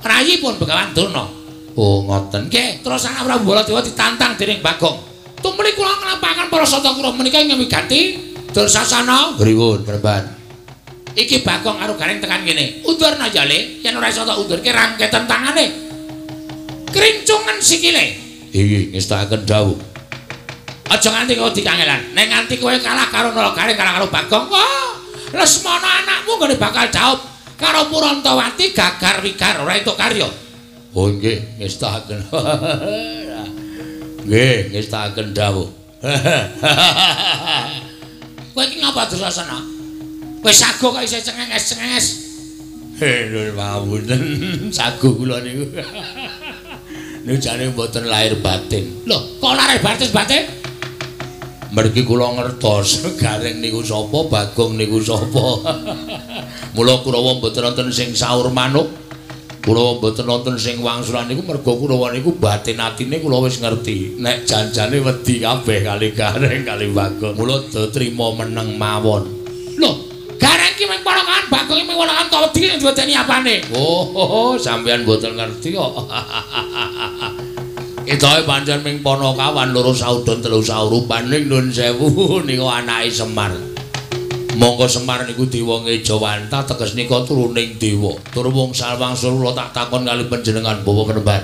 rayipun Begawan Durna. Oh, ngoten. Nggih, terus anak Prabu Baladewa ditantang dening Bagong. Tumuli kula nglampahaken para sata Kurawa menika ingkang wigati Dursasana. Pripun, Mremban? Iki Bagong karo Gareng tekan kene. Undurna ya, Le. Yen ora iso tak undurke rangketen tangane. Krincungan sikile. Iki ngestakaken dawuh. Aja nganti kowe dikangelan. Nek nganti kowe kalah karo Nala Gareng kalah karo Bagong, wah, Lesmana anakmu nggone bakal jaup karo Purantawati gagar wigar ora entuk karya. Oh nggih, ngestakaken. Nggih, ngestakaken dawuh. Kowe iki ngapa Dursasana? Kowe sago kok isih cengenges-cengenges. Lho mawon. Sago kula niku. Niku jane mboten lahir batin. Lho, kok lahir batin batin? Mergi kula ngertos Gareng niku sapa, Bagong niku sapa. Mula Kurawa mboten wonten sing saur manuk. Kula mboten nonton sing wangsulan niku mergo Kurawa niku batin atine kula wis ngerti. Nek janjane wedi kabeh kali Gareng kali Bagong. Mula do trima meneng mawon. Lho, Gareng ki mung ponakan, Bagong ki mung ponakan kok wedi sing diwedeni apane? Oh, sampeyan mboten ngerti kok. Ketoke pancen ming panakawan loro saudon telu saurupan ning nun sewu niku anake Semar. Monggo Semar niku dewa ngejawanta teges nika turuning dewa. Tur wong salwangsul kula tak takon kali panjenengan Bapak Penemban.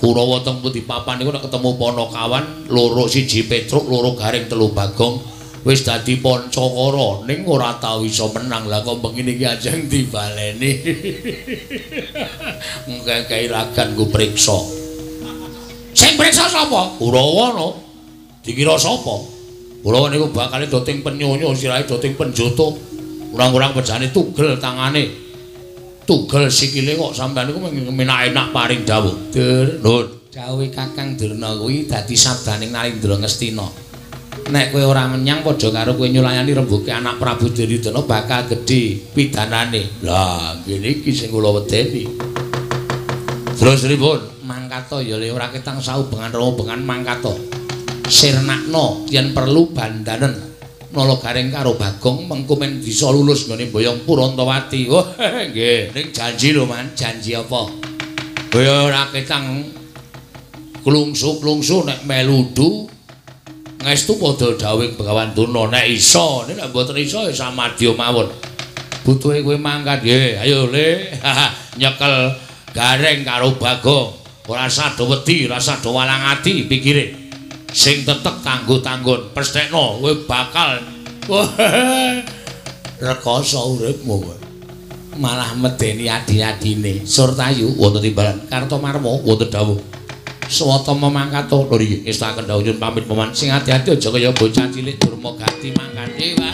Kurawa teng pundi papan niku nek ketemu panakawan loro siji Petruk, loro Gareng, telu Bagong wis dadi pancakara ning ora tau iso menang. Lah kok bengi niki ajeng dibaleni. Ngekeki ragan ku priksa. Sing priksa sapa? Kurawa no. Dikira sapa? Kula niku bakale doting penyonyo, sirahe doting penjoto. Kurang-kurang pejane tugel tangane. Tugel sikile kok sampean niku menak-enak paring dawuh. Dur, Nun. Dawuhe Kakang Durna kuwi dadi sabdaning Narendra Ngastina. Nek kowe ora menyang padha karo kowe nyulayani rembuke anak Prabu Duryudana bakal gedhe pidanane. Lah, ngene iki sing kula wedeni. Terus pripun? Mangkata ya le ora ketang saubengan robengan mangkata. Sirnakno yen perlu bandanen Nala Gareng karo Bagong mengko men bisa lulus nggone boyong Purantawati. Oh, nggih. Ning janji lho, Man. Janji apa? Kowe ora ketang klungsu-klungsu nek meludu ngestu padha dawuhing Begawan Durna nek iso, nek mboten iso ya samadya mawon. Butuhe kowe mangkat. Nggih, ayo Le. Nyekel Gareng karo Bagong. Ora sado wedi, ora sado walang ati pikire. Sing tetek tanggo-tanggon, pesthekno kowe bakal rekoso uripmu kowe. Malah medeni adi-adine. Surtayu wonten timbalan Kartomarma wonten dawuh. Swatama mangkat lho iki ngestaken dawuh nyuwun pamit paman. Sing ati-ati aja kaya bocah cilik durma gati mangkate wae.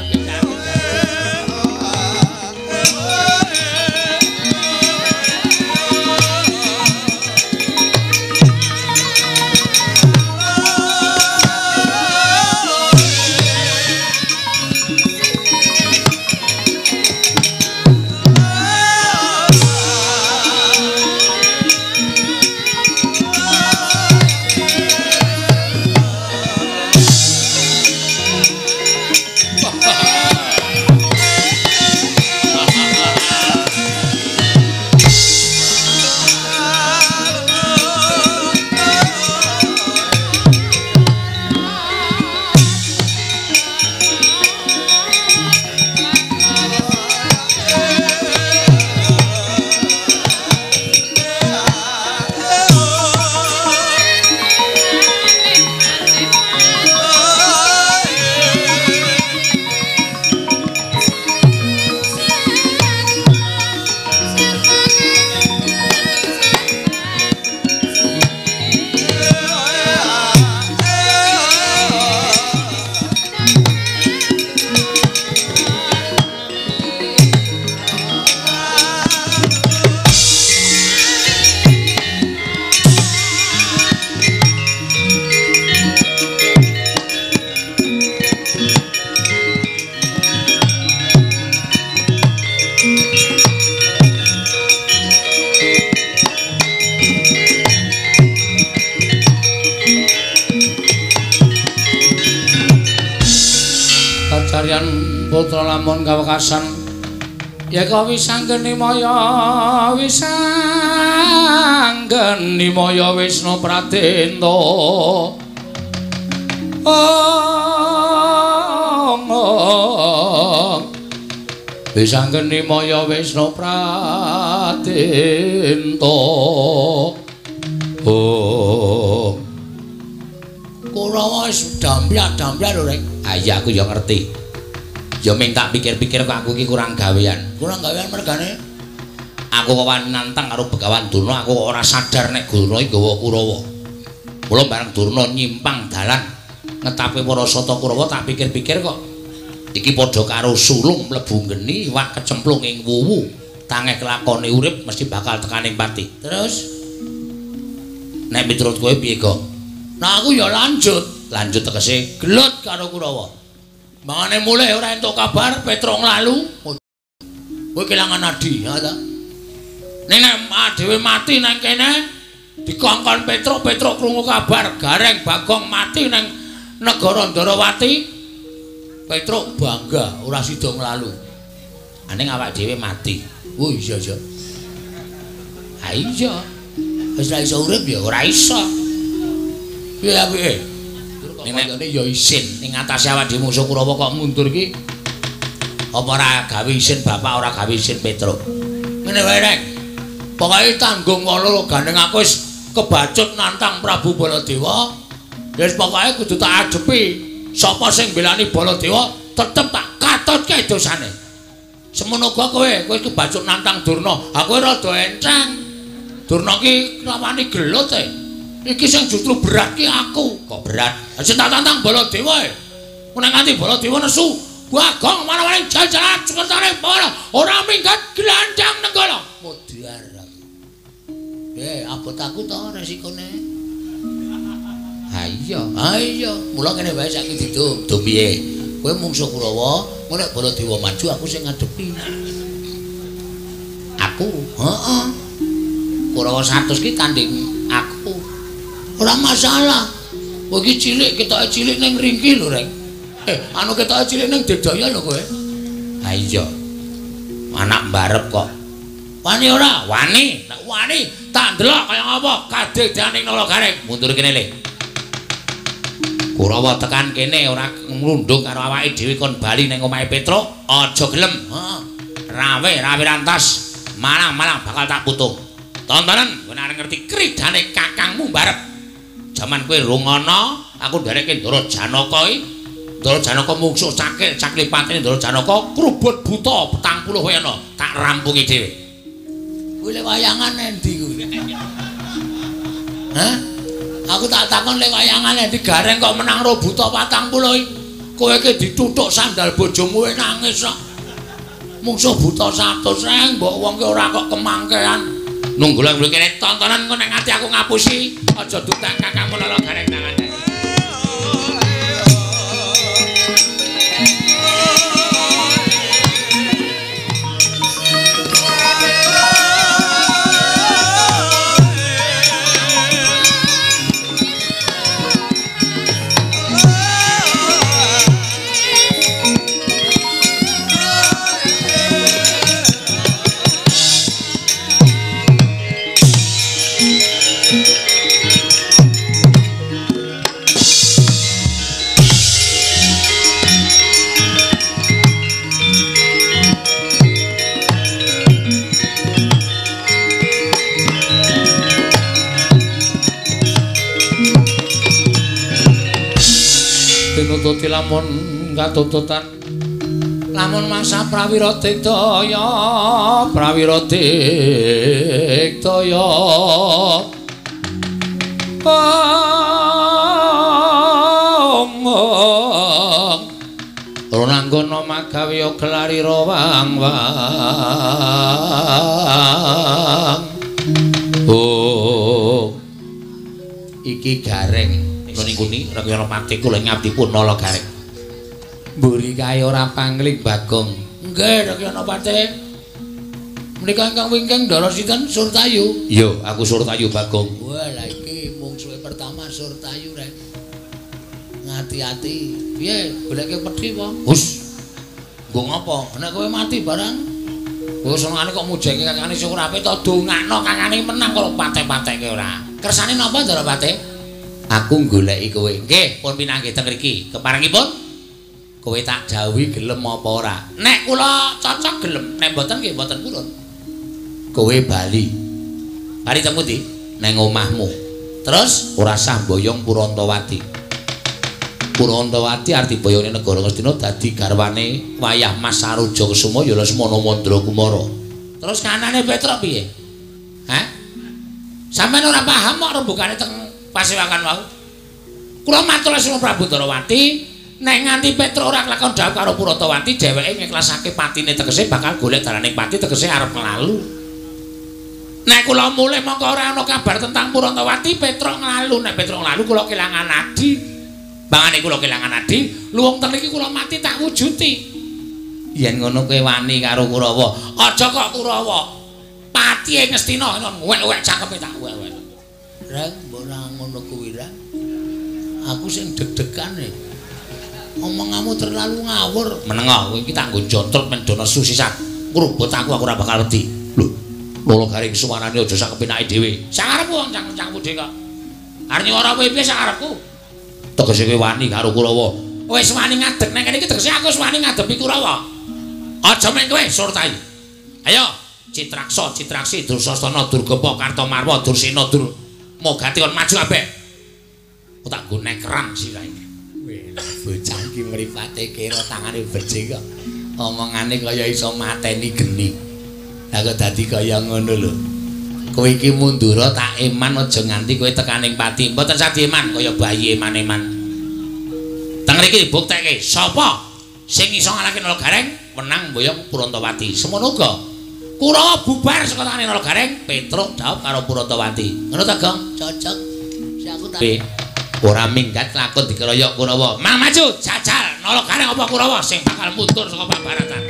Putra lamun kawekasan yeka wisanggeni maya wisanggeni maya Wisnu Pradenta ong wisanggeni maya Wisnu Pradenta ong. Kurawa wis damplak-damplak lho rek. Ah iya aku ya ngerti. Ya ming tak pikir-pikir kok aku iki kurang gawean. Kurang gawean mergane? Aku kok wani nantang karo Begawan Durna, aku kok ora sadar nek Durna iki nggawa Kurawa. Mula bareng Durna nyimpang dalan ngetape para sata Kurawa tak pikir-pikir kok iki padha karo sulung mlebu geni, iwak kecemplung ing wuwu. Tangeh kelakone urip mesti bakal tekaning pati. Terus nek miturut kowe piye, Gong? Nah aku ya lanjut. Lanjut tegese gelut karo Kurawa. Mangane mulih ora entuk kabar Petruk nglalu. Kowe kelangan adi, ya ta? Ning nek dhewe mati nang kene dikongkon Petruk, Petruk krungu kabar Gareng Bagong mati nang negara Ndarawati. Petruk bangga ora sida nglalu. Aning awak dhewe mati. Oh iya iya. Ha iya. Wis ora iso urip ya ora iso. Piye apike? Nek ya isin ning atase awak dhewe musuh Kurawa kok mundur iki apa ora gawe isin bapak ora gawe isin Petruk. Ngene wae rek. Pokoke tanggung wala gandeng aku wis kebacut nantang Prabu Baladewa. Wis pokoke kudu tak adepi. Sapa sing mbelani Baladewa tetep tak katutke dosane. Semono uga kowe, kowe kebacut nantang Durna. Aku rada enteng. Durna ki rawani gelut e. Iki sing justru berat ki aku. Kok berat? Sing tak tantang Baladewa e. Nek nganti Baladewa nesu, Bagong mana-mana jalan-jalan sukertane para ora minggat gelandang nenggala. Modar aku. Abot aku to resikone. Ha iya, ha iya. Mula kene wae saiki didum. Dum piye? Kowe mungsuh Kurawa, engko nek Baladewa maju aku sing ngadepi. Aku? Heeh. Kurawa 100 ki tanding aku. Ora masalah. Kowe iki cilik, ketoke cilik ning ringki lho, Rek. Anu ketoke cilik ning Dedaya lho kowe. Ha iya. Anak mbarep kok. Wani ora? Wani. Nek wani tak ndelok kaya ngapa kadedane Nala Gareng. Mundur kene le. Kurawa tekan kene ora nglundung karo awake dhewe kon bali ning omahe Petruk, aja gelem. Heeh. Rawe rawe rantas, malang-malang bakal tak putung. Tontonan kowe arep ngerti kridane kakangmu barep. Jaman kowe rung ana, aku nderekke Ndara Janaka iki. Ndara Janaka mungsuh cakil, cakil patine Ndara Janaka krubut buta 40 kowe ana, tak rampungi dhewe. Kuwi le wayangan endi kuwi? Hah? Aku tak takon le wayangan endi Gareng kok menang ro buta 40 iki. Kowe iki dituthuk sandal bojomu nangis kok. Mungsuh buta 100 reng mbok wong ki ora kok kemangkean. Nunggu lho kene tontonan engko nek nganti aku ngapusi aja dutak kakangmu Lala Gareng tangan. Tinututi lamun katututan lamun masa prawira digdaya prawira digdaya ong ronanggana magawe gelari rawang wang oh iki Gareng Nuni Rakyana Pati kula ngabdi pun Nala Gareng. Mburi kae ora pangling Bagong. Nggih Rakyana Pati. Menika ingkang wingking Ndara sinten Surtayu? Iya, aku Surtayu Bagong. Wah, lha iki mungsuhe pertama Surtayu rek. Ngati-ati. Piye goleke pedhi apa? Hus. Nggo ngopo? Nek kowe mati barang kowe senengane kok mujenge kakane sing ora apik to dongakno kakane menang kok pate-pateke ora. Kersane napa Ndara Pati? Aku goleki kowe. Nggih, pun pinanggih teng mriki. Keparengipun kowe tak dawuhi gelem apa ora? Nek kula cocok gelem, nek mboten nggih mboten purun. Kowe bali. Bali teng pundi? Neng omahmu. Terus ora sah boyong Purantawati. Purantawati arti boyone negara Ngastina dadi garwane wayah Mas Saruja Kesuma ya Lesmana Mandra Kumara. Terus kanane Petruk piye? Hah? Sampeyan ora paham kok rembugane teng pasewakan wau. Kula matur Lesmana Prabu Ndarawati, nek nganti Petruk ora kelakon dhawuh karo Purantawati, dheweke ngiklasake patine tegese bakal golek dalaning pati tegese arep nglalu. Nek kula mulih mongko ora ana kabar tentang Purantawati, Petruk nglalu. Nek Petruk nglalu kula kelangan adi. Bangane kula kelangan adi, luwung teng iki kula mati tak wujuti. Yen ngono kowe wani karo Kurawa. Aja kok Kurawa. Pati Ngastina wek-wek cangkeme tak wek-wek. Reng, mbok ora ngono kuwi ra. Aku sing deg-degan e. Omonganmu terlalu ngawur. Menengah, kowe iki tak nggo jontrot men do nesu sisan. Ngrubut aku ora bakal wedi. Lho, Lala Gareng suarane aja sak kepenake dhewe. Sak karepku wong cangkem-cangkemmu dhewe kok. Arep nyuwara kowe piye sak karepku? Tegese kowe wani karo Kurawa. Wis wani ngadeg nang kene iki tegese aku wis wani ngadepi Kurawa. Aja mung kowe Surtayu. Ayo, Citraksa, Citraksi, Dursasana, Durgapa, Kartamarwa, Dursena, Dur Mogati kon maju kabeh. Aku tak nggo nekeran sirahe. Weh, bocah iki mripate kira tangane becik kok. Omongane kaya iso mateni geni. Lah kok dadi kaya ngono lho. Kowe iki mundura tak eman aja nganti kowe tekaning pati. Mboten sadi eman kaya bayi eman-eman. Teng mriki dibuktekke sapa sing iso ngalahke Nala Gareng menang mboyong Purantawati. Semono uga Kurawa bubar saka tangane Nala Gareng, Petruk dhaup karo Purantawati. Ngono ta, Gong? Cocok. Si aku tak ora minggat lakon dikeroyok Kurawa. Mang maju, jajal Nala Gareng apa Kurawa sing bakal mundur saka pabaratan.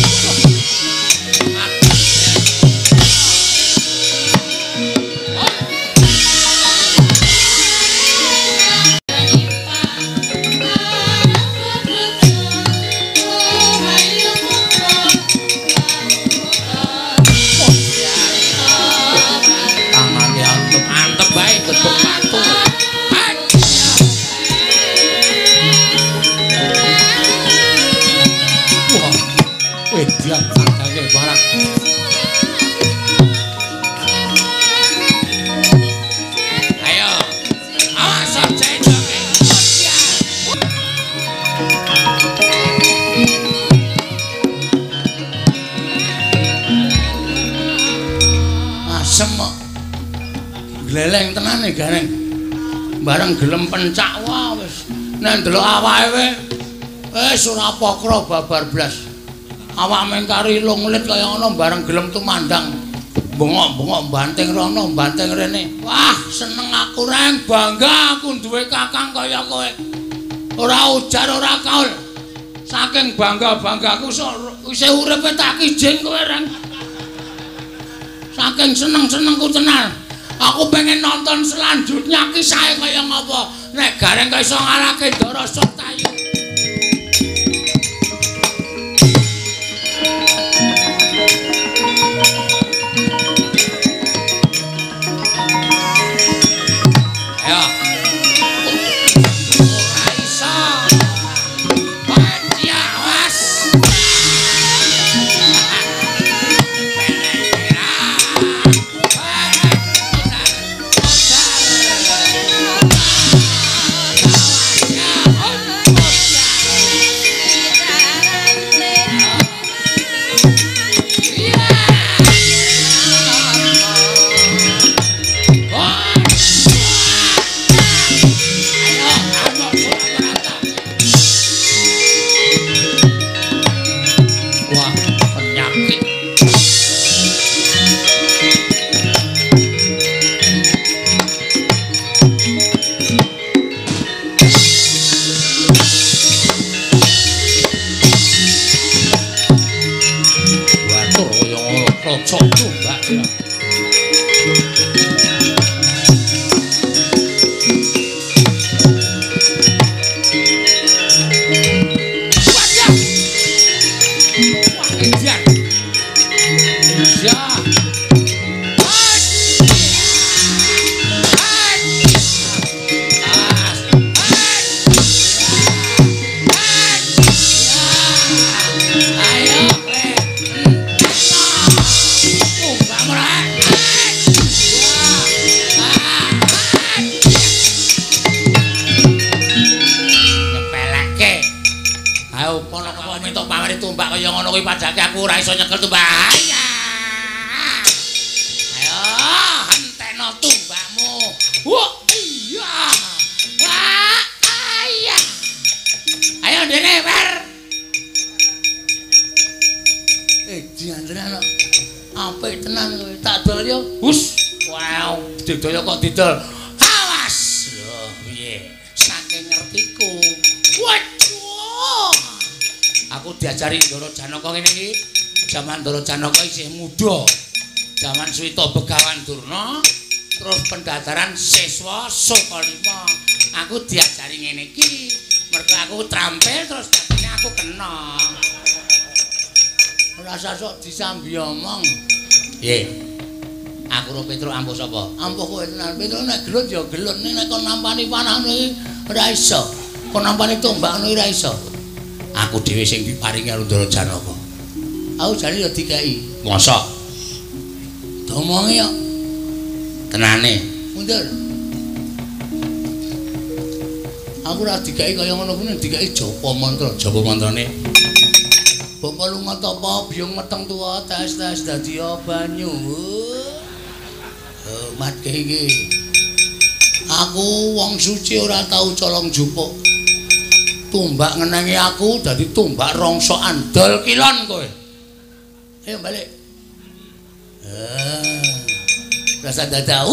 Thank you. Edian tandake barang. Ayo. Awas aja endoke. Asem kok. Gleleng tenan e Gareng. Bareng gelem pencak wah wis. Nek ndelok awake wis ora pokro babar blas. Awak mengkari lunglit kaya ngono bareng gelem tumandang. Bengok-bengok banting rono, banting rene. Wah, seneng aku Reng, bangga aku duwe kakang kaya kowe. Ora ujar ora kaul. Saking bangga-banggaku sok isih uripe tak kijing kowe Reng. Saking seneng-senengku tenan. Aku pengen nonton selanjutnya kisahe kaya ngapa. Nek Gareng kok iso ngalahke Ndara Sutayu. Ayo. Ora iso. Mati awas. Wah, penyakit. Watur kaya ngono krocok tumbak ya. Wajah. Wah, edan. Ya. Ayo, kowe. Tumbak ora. Nyepeleke. Ayo kono kok minta pamrih tumbak kaya ngono kuwi padake aku ora iso nyekel tumbak. Ayo, entekno tumbakmu. Wah, iya. Wah, iya. Ayo dene, Wer. Dian tenan kok. Apik tenan kowe. Tak dol yo. Hus. Wow, didol kok didol. Awas. Lho, piye? Saking ngertiku. Waduh. Aku diajari Ndara Janaka ngene iki. Jaman Ndara Janaka isih muda. Jaman Swita Begawan Durna, terus pendadaran siswa Sukalima. Aku diajari ngene iki. Mergo aku trampil terus dadine aku kena. Ora usah sok disambi omong. Piye? Aku ro Petruk ampuh sapa? Ampuh kowe tenan. Petruk nek gelut ya gelut, nek kon nampani panah ngono iki ora iso. Kon nampani tombak ngono iki ora iso. Aku dhewe sing diparingi karo Ndara Janaka. Aku jane ya dikeki. Mosok? Domongi kok. Tenane. Mundur. Aku ora dikeki kaya ngono kuwi, dikeki japa mantra. Japa mantrane? Bapa lunga tapa biyung meteng tuwa tes-tes dadi banyu. Matke iki. Aku wong suci ora tau colong jupuk. Tumbak ngenengi aku dadi tumbak rongsokan dol kilon kowe. Ayo balik. Rasa dada.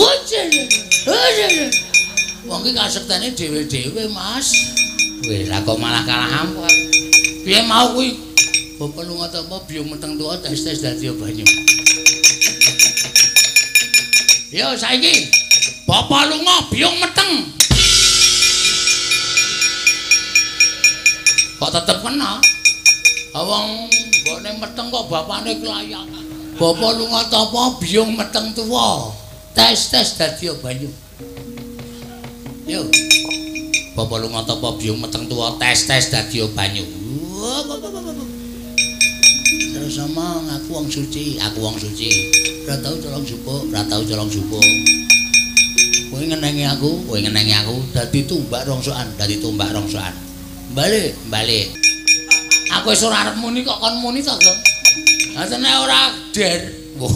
Wong iki kasektene dhewe-dhewe, Mas. Weh, lah kok malah kalah ampuh. Piye mau kuwi? Bapa lunga tapa biyung meteng tuwa tes-tes dadi banyu. Yo saiki bapa lunga biyung meteng. Kok tetep kena? Wong mbokne meteng kok bapane kelayak. Bapa lunga tapa biyung meteng tuwa tes-tes dadi banyu. Yo. Bapa lunga tapa biyung meteng tuwa tes-tes dadi banyu. Ora omong, aku wong suci, aku wong suci. Ora tau colong jupuk, ora tau colong jupuk. Kowe ngenengi aku, kowe ngenengi aku, dadi tumbak rongsokan, dadi tumbak rongsokan. Balik, balik. Aku wis ora arep muni kok kon muni to, Gong. Lah tenan ora der. Wah.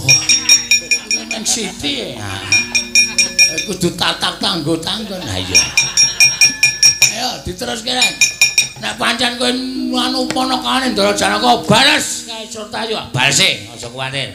Nang siti. Kudu tatap tanggo-tanggon. Ha iya. Ayo diteruske rek. Nek pancen kowe anu ponakane Ndara Janaka bales kae Surtayu, balese aja kuwatir.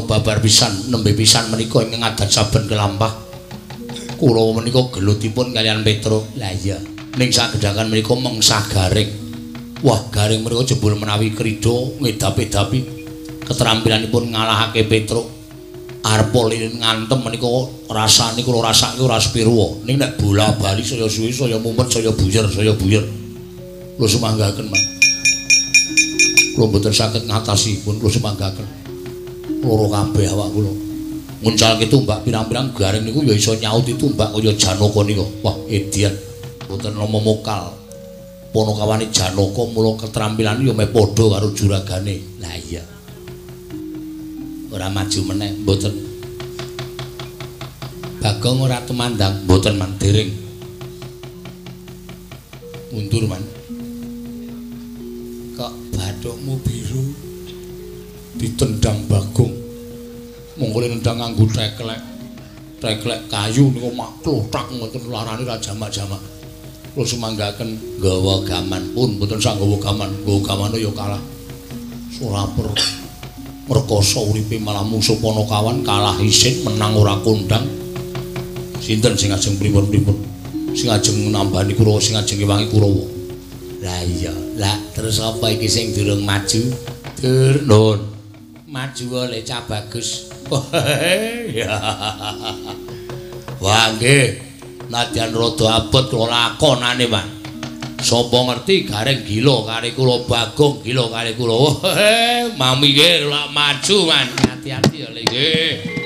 Babar pisan nembe pisan menika ingkang adat saben kelampah kula menika gelutipun kaliyan Petruk. Lah iya, ning sagedhakan menika mengsah garing. Wah, garing menika jebul menawi krida ngedap-edapi ketrampilanipun ngalahake Petruk. Arpa lilin ngantem menika rasane kula rasake ora sepirwa. Ning nek bola-bali saya suwe saya mumet saya buyer saya buyer. Kula sumanggaken, Mas. Kula mboten saged ngatasi pun kula sumanggaken. Loro kabeh awak kula. Nguncalke tumbak pirang-pirang garing niku ya iso nyauti tumbak kaya Janaka niku. Wah, edian. Mboten nama mokal. Panakawane Janaka mula keterampilan ya meh padha karo juragane. Lah iya. Ora maju meneh, mboten. Bagong ora tumandang, mboten man dereng. Mundur man. Kok bathukmu biru? Ditendang Bagong. Monggo nendang nganggo teklek. Teklek kayu niku maklothak ngoten larane ra jamak-jamak. Kula sumanggaken nggawa gaman pun mboten sak nggawa gaman, nggawa gamane ya kalah. Suraper merkosa uripe malah mungsuh Panakawan kalah isin menang ora kondang. Sinten sing ajeng pripun-pripun? Sing ajeng nambani Kurawa, sing ajeng ngewangi Kurawa. Lah iya, lah terus apa iki sing durung maju? Dur nun. Maju oleh cah bagus. Wah nggih, nadyan rada abot kula lakonane, Pak. Sapa ngerti gareng gila kali kula, Bagong gila kali kula. Mami nggih lak maju, Man. Hati-hati ya le nggih.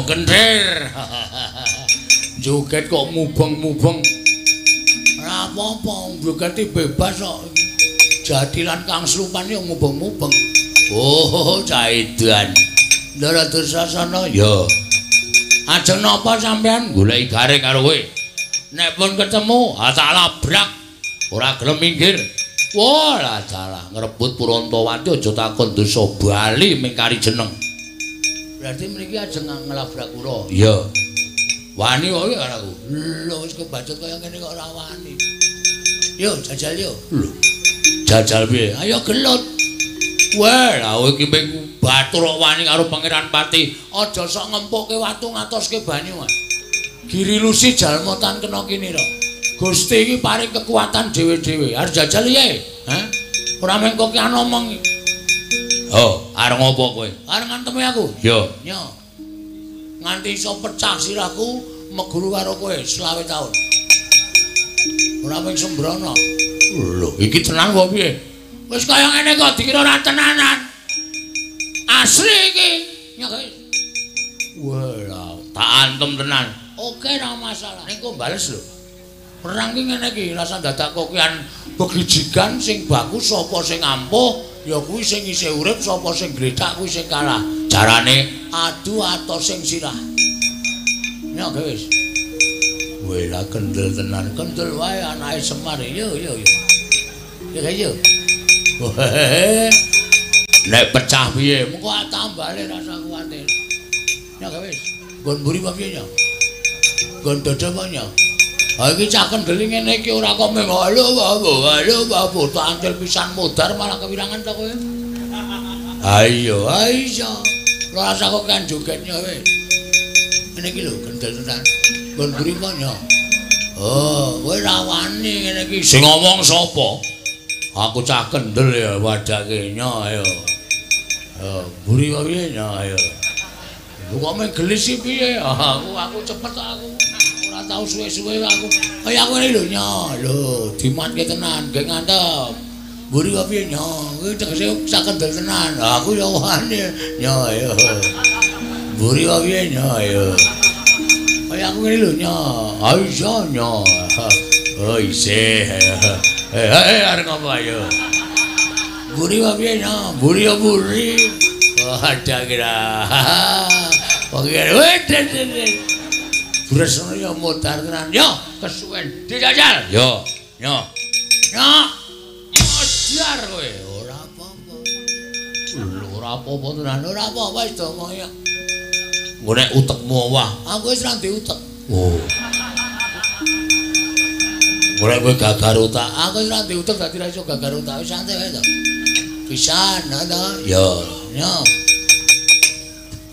Kentir. Joget kok mubeng-mubeng. Ora apa-apa, jogete bebas kok. Jatilan kang slupan yo mubeng-mubeng. Oh, caidan. Ndara Dursasana? Ya. Ajeng napa sampean goleki Gareng karo kowe? Nek pun ketemu, ha tak labrak. Ora gelem minggir. Wah, lah dalah ngrebut Purantawati aja takon dosa bali mingkari jeneng. Berarti mriki ajeng nglabrak kula. Iya. Wani wae karo aku. Lho wis kebacut kaya ngene kok ora wani. Yo jajal yo. Lho. Jajal piye? Ayo gelut. Wah, lha kowe iki mung batur kok wani karo Pangeran Pati. Aja sok ngempukke watu ngatoske banyu. Giri lusi jalma tan kena kinira. Gusti iki paring kekuatan dhewe-dhewe. Arep jajal piye? Hah? Ora mung kok ki omong. Oh, arep ngopo kowe? Arep ngantemi aku. Yo. Nyo. Nganti iso pecah sirahku meguru karo kowe 25 taun. Ora mung sembrono. Lho, iki tenan kok piye? Wis kaya ngene kok dikira ora tenanan. Asli iki. Nyo guys. Wah, tak antem tenan. Oke, ora masalah. Ning kok bales lho. Perang ki ngene iki, rasa dadak kokian begijigan sing baku sapa sing ampuh, ya kuwi sing isih urip, sapa sing gledak kuwi sing kalah. Carane adu atos sing sirah. Nyo wis. Weh lah kendel tenan, kendel wae anake Semar. Yo yo yo. Ya yo. Nek pecah piye? Mengko tambale rasa kuwatir. Nyo wis. Nggon mburi apa piye nyo? Nggon dada apa nyo? Ha iki cah kendel ngene iki ora kok mung halo halo halo tak antil pisan modar malah kewirangan ta kowe. Ayo ayo. Rasa kok kan jogetnya kowe. Ngene iki lho kendel tenan. Nggon mburi apa nyo? Oh, kowe ra wani ngene iki. Sing ngomong sapa? Aku cah kendel ya wadake nyo ayo. Oh, mburi apa piye nyo ayo. Lho kok mung gelis iki piye? Aku cepet aku. Ora tau suwe-suwe aku. Kaya aku ngene lho nyo. Lho, dimatke tenan, gek ngantep. Mburi apa piye nyo? Kuwi tegese cah kendel tenan. Aku ya wani nyo ayo. Mburi apa piye nyo ayo. Kaya aku ngene lho nyo. Ha iya nyo. Oh isih. Eh arep ngopo ayo. Mburi apa piye nyo? Mburi ya mburi. Oh ada kira. Wong iki weh. Bresno ya modar tenan. Yo kesuwen dijajal. Yo nyo. Nyo. Modar kowe. Ora apa-apa. Lho ora apa-apa tenan. Ora apa-apa wis omong ya. Engko nek utekmu owah, aku wis ra ndek utek. Oh. Engko nek kowe gagar utak, aku wis ra ndek utek dadi ra iso gagar utak. Wis santai wae to. Pisan to. Yo, nyo.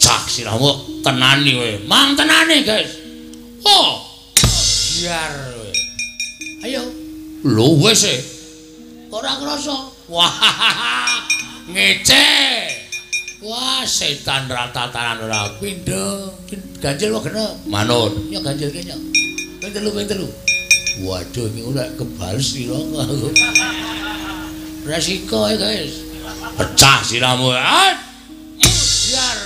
Cak sirahmu tenani kowe. Mang tenani, guys. Oh. Biar kowe. Ayo. Lho wis e. Ora krasa. Wah. Ngece. Wah, setan ratataran ora pindho. Ganjil wae genep. Manut. Yo ganjilke yo. Ping telu, ping telu. Waduh, iki ora kebales sira aku. Resiko ya, guys. Pecah sirahmu. Biar.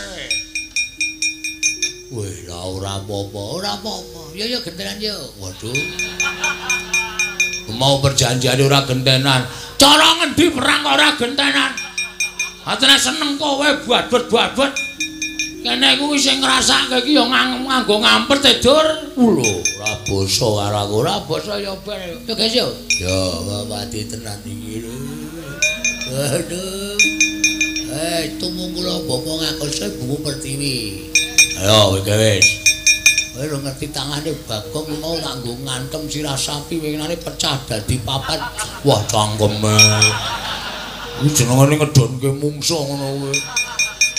Weh, lah ora apa-apa, ora apa-apa. Yo yo gentenan yo. Waduh. Mau perjanjian ora gentenan. Cara ngendi perang kok ora gentenan? Atene seneng kowe babet-babet. Kene kuwi sing ngrasake iki ya nganggo ngampet e, Dur. Lho, ora basa karo aku, ora basa ya ben. Yo guys yo. Yo mati tenan iki lho. Aduh. Tumung kula bapa ngakose Buku Pertiwi. Ayo kowe wis. Kowe ora ngerti tangane Bagong mau tak nggo ngantem sirah sapi winginane pecah dadi papat. Wah, cangkeme. Kuwi jenengane ngedonke mungsuh ngono kuwi.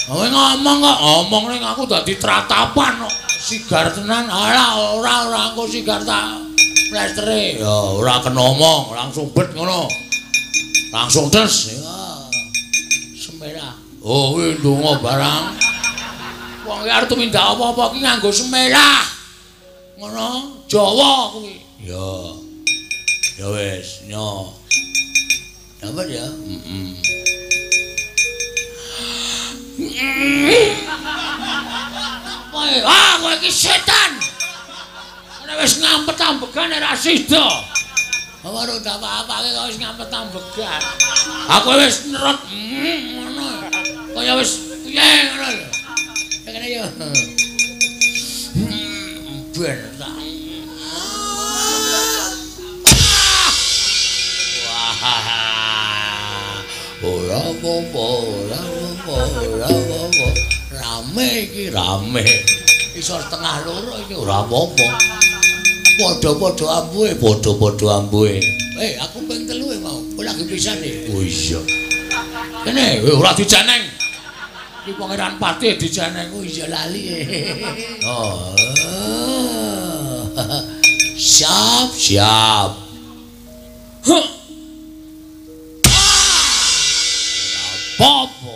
Kowe ngomong kok, ngomong ning aku dadi tratapan kok. Sigar tenan. Alah ora ora engko sigar tak plestere. Ya ora kena omong, langsung bet ngono. Langsung des. Ya. Semerah. Oh, kuwi ndonga barang. Wong iki arep tumindak apa-apa ki nganggo semerah. Ngono, Jawa kuwi. Ya. Ya wis, nyo. Dapat ya? Heeh. Ah, kowe iki setan. Nek wis ngampet ambegan ora sida. Ora apa-apake kok wis ngampet ambegan. Aku wis nerot ngono. Kaya wis piye ngono lho. Ben. Wah. Ora apa-apa, ora apa-apa, ora apa-apa. Rame iki, rame. Iso 1:30 iki ora apa-apa. Padha-padha ambuhe, padha-padha ambuhe. Aku ping 3 mau. Kowe lagi pisan iki. Oh iya. Kene ora dijeneng. Iki Pangeran Patih dijeneng. Oh iya lali. Oh. Siap, siap. Huh. Apa-apa.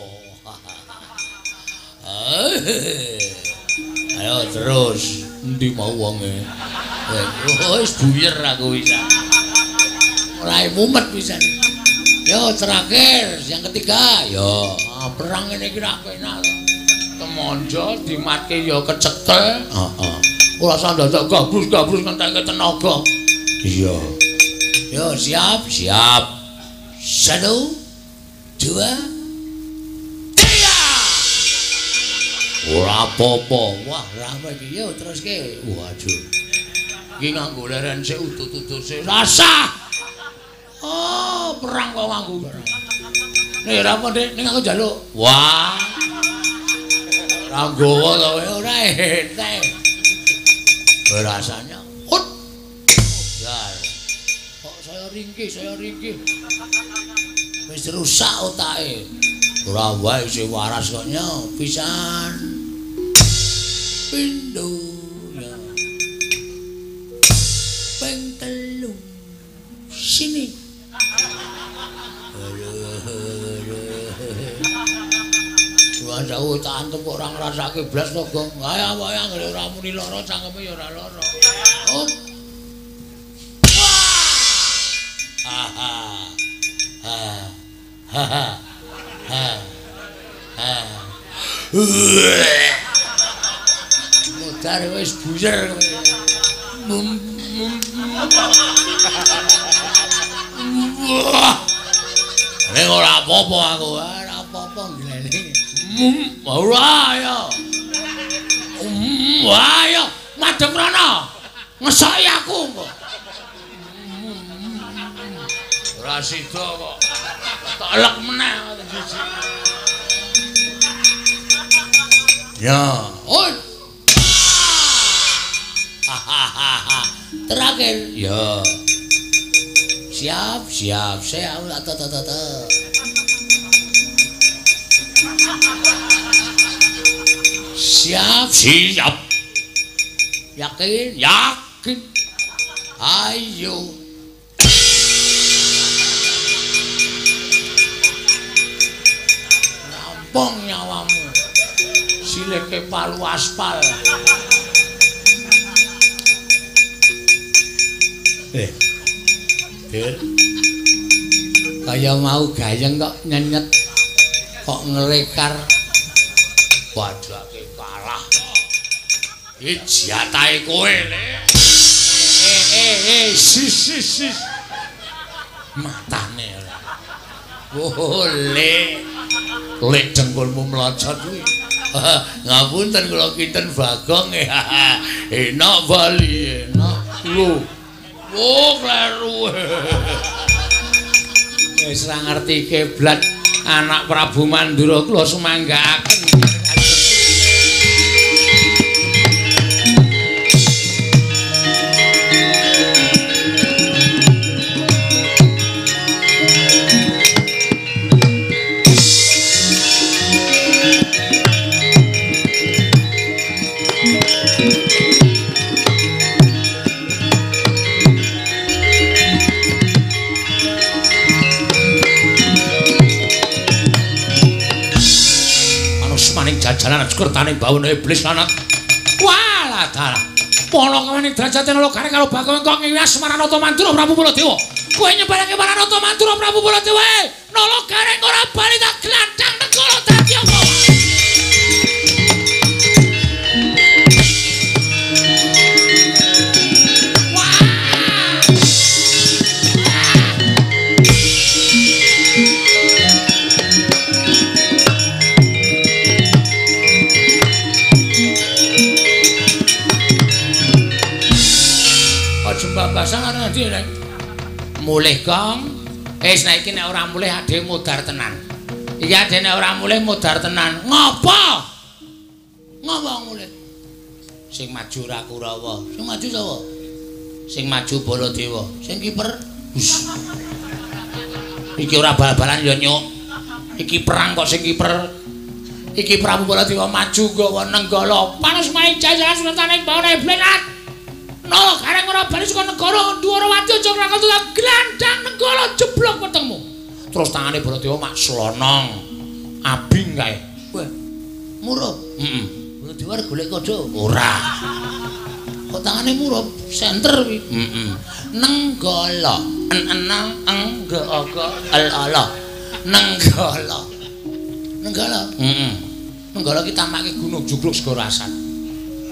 Ayo terus. Endi mau wonge? Wis buyer aku bisa. Ora mumet pisan. Yo terakhir yang ketiga. Yo, perang ngene iki ra penak. Temonjo dimatke yo kecekel. Heeh. Ora usah ndadak gabrus-gabrus ngentekke tenaga. Iya. Yo siap, siap. 1, 2, 3. Ora apa-apa. Wah, rame iki. Yo teruske. Waduh. Iki nganggo leren sik udut-udut sik. Rasah. Oh, perang kok nganggo barang. Nek ora apa, Dik, ning aku njaluk. Wah. Ora nggawa to kowe ora entek. Rasanya hut. Bar. Kok saya ringkih, saya ringkih. Wis rusak otake. Ora wae isih waras kok nyo pisan. Pindho ya. Ping 3. Sini. Wah, jauh tak antem kok ora ngrasake blas to, Gong. Ayo wae anggere ora muni lara cangkeme ya ora lara. Oh. Ha ha. Ha. Ha ha. Ha. Ha. Modar wis buyer kowe. Nek ora apa-apa aku, ora apa-apa nglene. Ora ya. Ayo madhep rono. Ngesoki aku kok. Ora sida kok. Tak elek meneh siji. Ya, oi. Terakhir. Ya. Siap, siap. Saya ta ta ta ta. Siap, siap. Yakin, yakin. Ayo. Rampung nyawamu. Sileke palu aspal. Dir. Kaya mau gayeng kok nyenyet. Kok ngrekar. Padake kalah. Iki jatahe kowe, Le. Sis sis sis. Matane ora. Oh, Le. Lek dengkulmu mlocot kuwi. Ngapunten kula kinten Bagong. Enak bali, enak. Lho. Oh, kleru. Wis ora ngerti kiblat anak Prabu Mandura kula sumanggaaken. Jajaran kertane bawana iblis lanat. Walah dalah. Pala kawaning derajate nala gareng karo Bagong kang ngiwas Maranata Mandura Prabu Baladewa. Kowe nyebarake Maranata Mandura Prabu Baladewa. Nala gareng ora bali tak glandang negara dadi apa? Babasan karo ndi, Reng? Mulih, Gong. Wis nek iki nek ora mulih adhe modar tenan. Iki adhe nek ora mulih modar tenan. Ngopo? Ngopo mulih? Sing maju ora Kurawa. Sing maju sapa? Sing maju Baladewa. Sing kiper. Hus. Iki ora bal-balan ya, Nyuk. Iki perang kok sing kiper. Iki Prabu Baladewa maju nggawa Nenggala. Panas main jaya sunatane bawane blenat. Nala gareng ora bali saka negara Dwarawati aja ngrakon glandang Nenggala jeblok wetengmu. Terus tangane Baladewa mak slonong. Abing kae. Wah. Murup. Heeh. Baladewa arep golek kodho. Ora. Kok tangane murup senter kuwi. Heeh. Nenggala. En-ena eng g o g l a l. Nenggala. Nenggala. Heeh. Nenggala ki tamake gunung jugruk segara asan.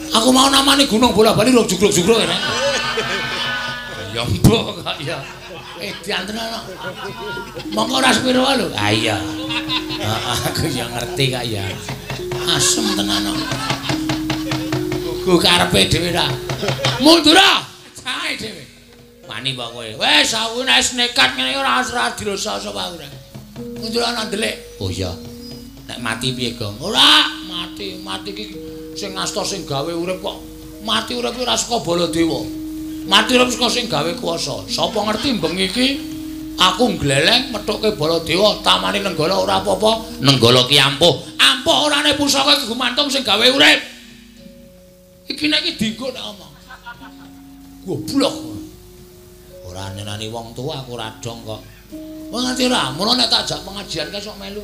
Aku mau namani gunung bola-bali rong jugruk-jugruk kene. Ya mbok kok ya. Edan tenan kok. Mongko ora sepiro lho. Ha iya. Aku ya ngerti kok ya. Asem tenan kok. Gugu karepe dhewe ra. Mundura. Cahe dhewe. Wani kok kowe. Wis aku nek nekat ngene ora ora dirosa sapa aku. Mundura nang ndelik. Oh iya. Nek mati piye, Gong? Ora, mati, mati iki sing ngasta sing gawe urip kok. Mati urip ora saka Baladewa. Mati urip saka sing gawe kuwasa. Sapa ngerti bengi iki aku ngleleng methuke Baladewa, tamane Nenggala ora apa-apa. Nenggala ki ampuh. Ampuh orane pusaka iki gumantung sing gawe urip. Iki nek iki dinggo nek omong. Goblok. Ora nenani wong tuwa aku ora dong kok. Wong ngerti ora? Mula nek tak jak pengajian kae sok melu.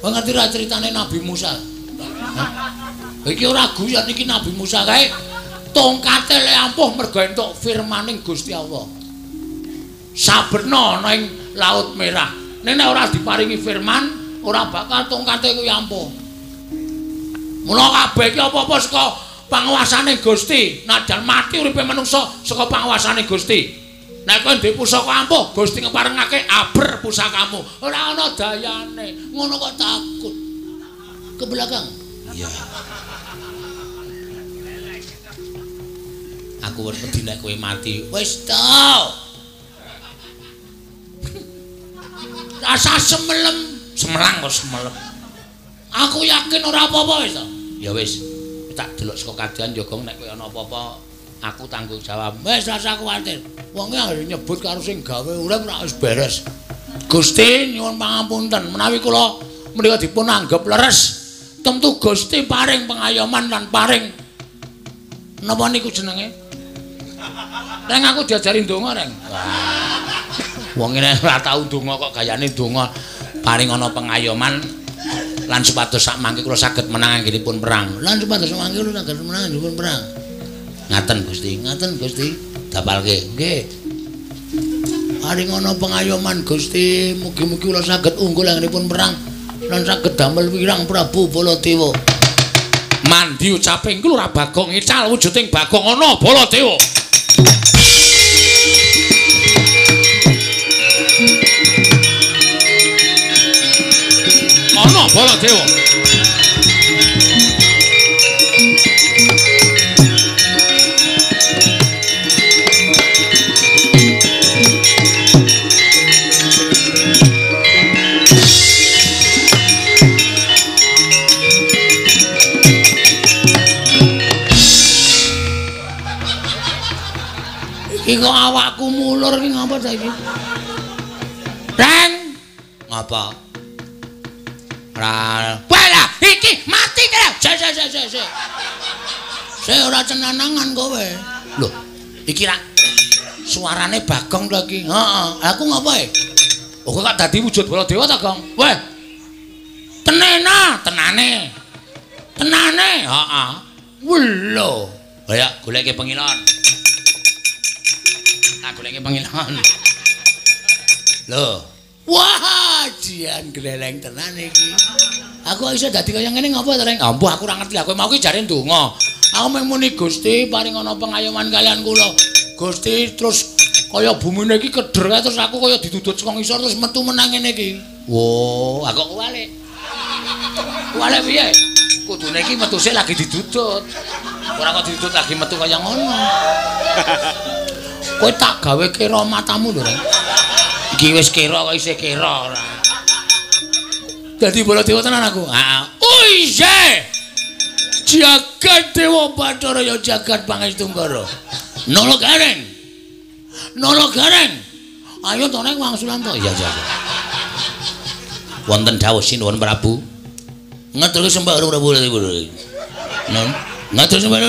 Wong ngerti ora critane Nabi Musa? Iki ora guyon iki Nabi Musa kae tongkate le ampuh mergo entuk firmaning Gusti Allah. Saberna ana ing Laut Merah. Nek ora diparingi firman, ora bakal tongkate kuwi ampuh. Mula kabeh iki apa-apa saka panguwasane Gusti. Najan mati uripe manungsa saka panguwasane Gusti. Nek kowe ndek pusaka ampuh, Gusti ngeparengake aber pusakamu. Ora ana dayane. Ngono kok takut. Ke belakang. Iya. Aku wedi nek kowe mati. Wis to. Rasa semelem, semelang kok semelem. Aku yakin ora apa-apa wis to. Ya wis, tak delok saka kadean ya Gong nek kowe ana apa-apa aku tanggung jawab. Wis rasa kuwatir. Wonge anggere nyebut karo sing gawe urip ora wis beres. Gusti nyuwun pangapunten menawi kula menika dipun anggep leres. Tentu Gusti paring pengayoman lan paring napa niku jenenge? Reng aku diajari ndonga, Reng. Wong ngene ora tau ndonga kok gayane ndonga. Paring ana pengayoman lan supados sak mangke kula saged menang anggenipun perang. Lan supados sak mangke kula saged menang anggenipun perang. Ngaten Gusti, ngaten Gusti. Dapalke. Nggih. Paring ana pengayoman Gusti, mugi-mugi kula saged unggul anggenipun perang lan saged damel wirang Prabu Baladewa. Mandi ucaping kula Bagong ical wujuding Bagong ana Baladewa. Ana Baladewa. Iki kok awakku mulur iki ngapa ta iki? Reng, ngapa? Ora. Walah, iki mati kene. Sik sik sik sik. Sik ora cenanangan kowe. Lho, iki rak suarane Bagong to iki. Heeh, aku ngapa e? Oh, kok dadi wujud Baladewa ta, Gong? Weh. Tenena, tenane. Tenane, heeh. Welo. Ayo goleke pengilon. Tak goleke pengilon. Lho. Wah, jian gleleng tenan iki. Aku iso dadi kaya ngene ngapa to, Reng? Ampuh aku ora ngerti. Aku mau ki jare ndonga. Aku mung muni Gusti paring ana pengayoman kalian kula. Gusti terus kaya bumine iki keder kae terus aku kaya didudut saka ngisor terus metu menang ngene iki. Wo, aku kok kuwalik. Kuwalik piye? Kudune iki metu sik lagi didudut. Ora kok didudut lagi metu kaya ngono. Kowe tak gawe kira matamu lho, Reng. Iki wis kira kok isih kira ora. Dadi Baladewa tenan aku. Heeh. Oh iya. Jagat Dewa Bathara ya jagat Pangestu-Nggara. Nala Gareng. Nala Gareng. Ayo to Neng wangsulan to. Iya, iya, iya. Wonten dawuh sinuwun Prabu. Ngeturke sembah Prabu. Nun, ngatur sembah.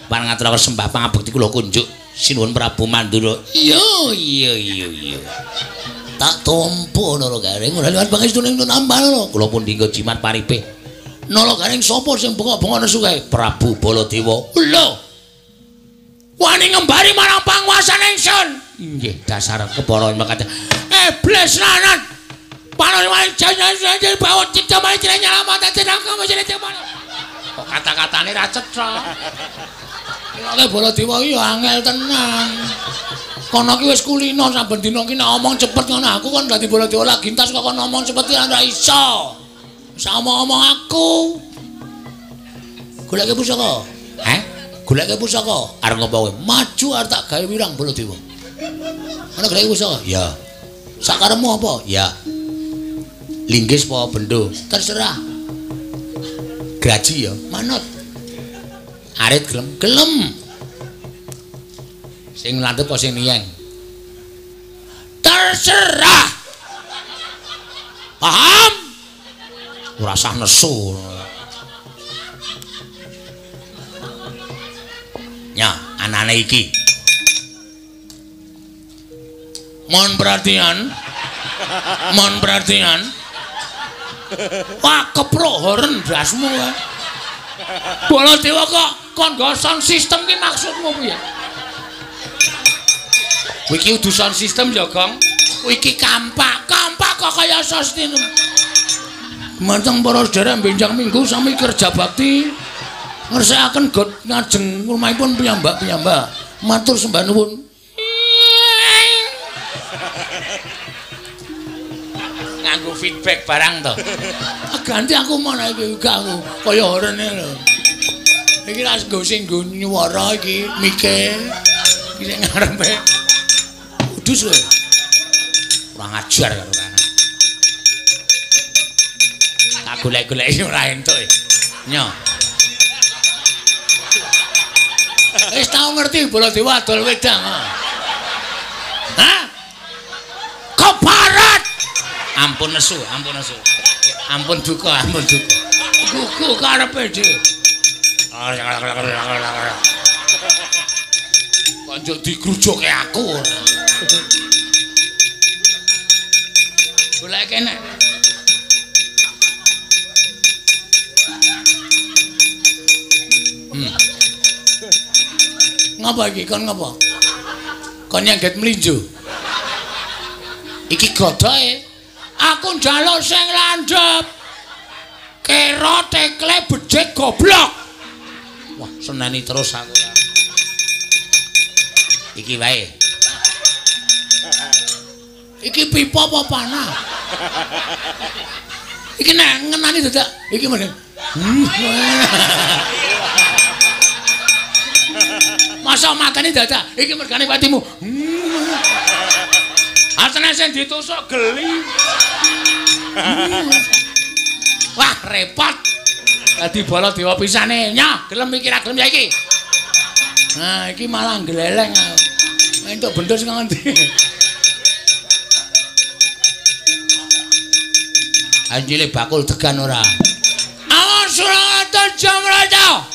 Pangaturaken sembah pangabekti kula kunjuk sinuwun Prabu Mandura. Iya, iya, iya, iya. Tak tampa Nala Gareng ora liwat pangestune nambah lho. Kula pun dinggo jimat paripe. Nala Gareng sapa sing bengok-bengok nesu kae? Prabu Baladewa. Lho. Wani ngembari marang panguwasan ingsun. Inggih, dasar kebara mekaten. Iblis lanang. Panon wani jangan bawa cipta mari nyala mata jeneng kamu jeneng. Kok kata-katane ra cetha. Nek Baladewa iki ya angel tenan. Kono ki wis kulino saben dina ki nek omong cepet ngono aku kon dadi Baladewa lagi entas kok kon omong cepet ki ora iso. Wis omong-omong aku. Goleke pusaka. Heh? Goleke pusaka. Arep ngopo kowe? Maju arep tak gawe wirang Baladewa. Ana goleke pusaka? Ya. Sakarepmu apa? Ya. Linggis apa bendo? Terserah. Graji ya, manut. Arit gelem, gelem. Sing landhep apa sing niyeng? Terserah. Paham? Ora usah nesu. Ya, anane iki. Mohon perhatian. Mohon perhatian. Wah, keprok horen ndasmu kae. Baladewa kok kon nggo sound system ki maksudmu piye? Kowe iki kudu sound system ya, Gong. Kowe iki kampak, kampak kok kaya sound. Gumantung para sedherek benjang minggu sami kerja bakti ngersakaken got ngajeng rumahipun piyambak-piyambak. Matur sembah nuwun. Nganggo feedback barang to. Ganti aku mana iki gak aku kaya horene lho. Iki ra nggo sing nggo nyuwara iki mike. Iki sing ngarepe. Kudus kowe. Kurang ajar karo kan. Tak golek-goleki ora entuk. Nyo. Wis tau ngerti Baladewa adol wedang. Hah? Keparat. Ampun nesu, ampun nesu. Ampun duka, ampun duka. Gugu karepe dhewe. Kok njuk digrujuke aku ora. Golek kene. Ngapa iki kon ngapa? Kon nyengget mlinjo. Iki godhoke. Aku njaluk sing landhep. Kera tekle becik goblok. Wah, seneni terus aku. Iki wae. Iki pipa apa panah? Iki nek ngenani dadak iki meneh. Masa matane dadak iki mergane patimu. Asline sing ditusuk geli. Wah, repot. Dadi Baladewa pisane. Nyoh, gelem iki ra gelem ya iki. Nah, iki malah gleleng aku. Entuk bendho sing ngendi. Anjile bakul degan ora. Awas Surata Jamrata.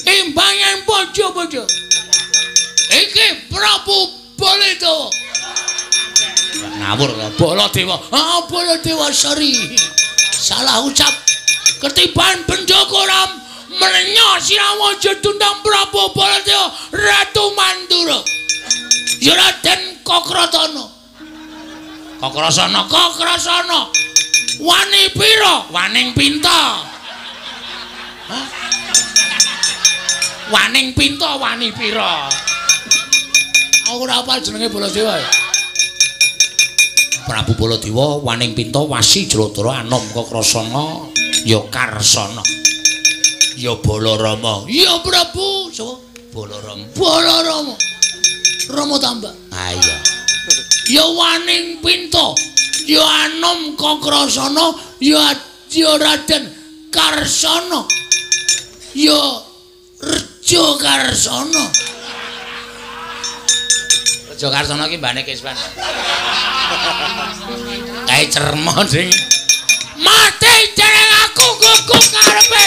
Imbangan bojo-bojo. Iki Prabu Baladewa. Ngawur Baladewa. Ah, Baladewa sorry. Salah ucap. Ketiban bendho koram mrenyo sirawa jedundang Prabu Baladewa Ratu Mandura. Ya Raden Kokratana. Kokrasana, Kokrasana. Wani pira? Waning pinta. Hah? Waning pinta wani pira? Aku ora hafal jenenge Baladewa. Prabu Baladewa waning pinta wasi Jladara anom Kokrasana ya Karsana. Ya Balarama. Ya Prabu, sapa? Balarama. Balarama. Rama Tambak. Ha iya. Ya Waning Pinto, ya Anom Kakrasana, ya Raden Karsana, ya Rejo Karsana. Rejo Karsana ki mbane Kiswan. Kae cermo sing mati jeneng aku gugu karepe.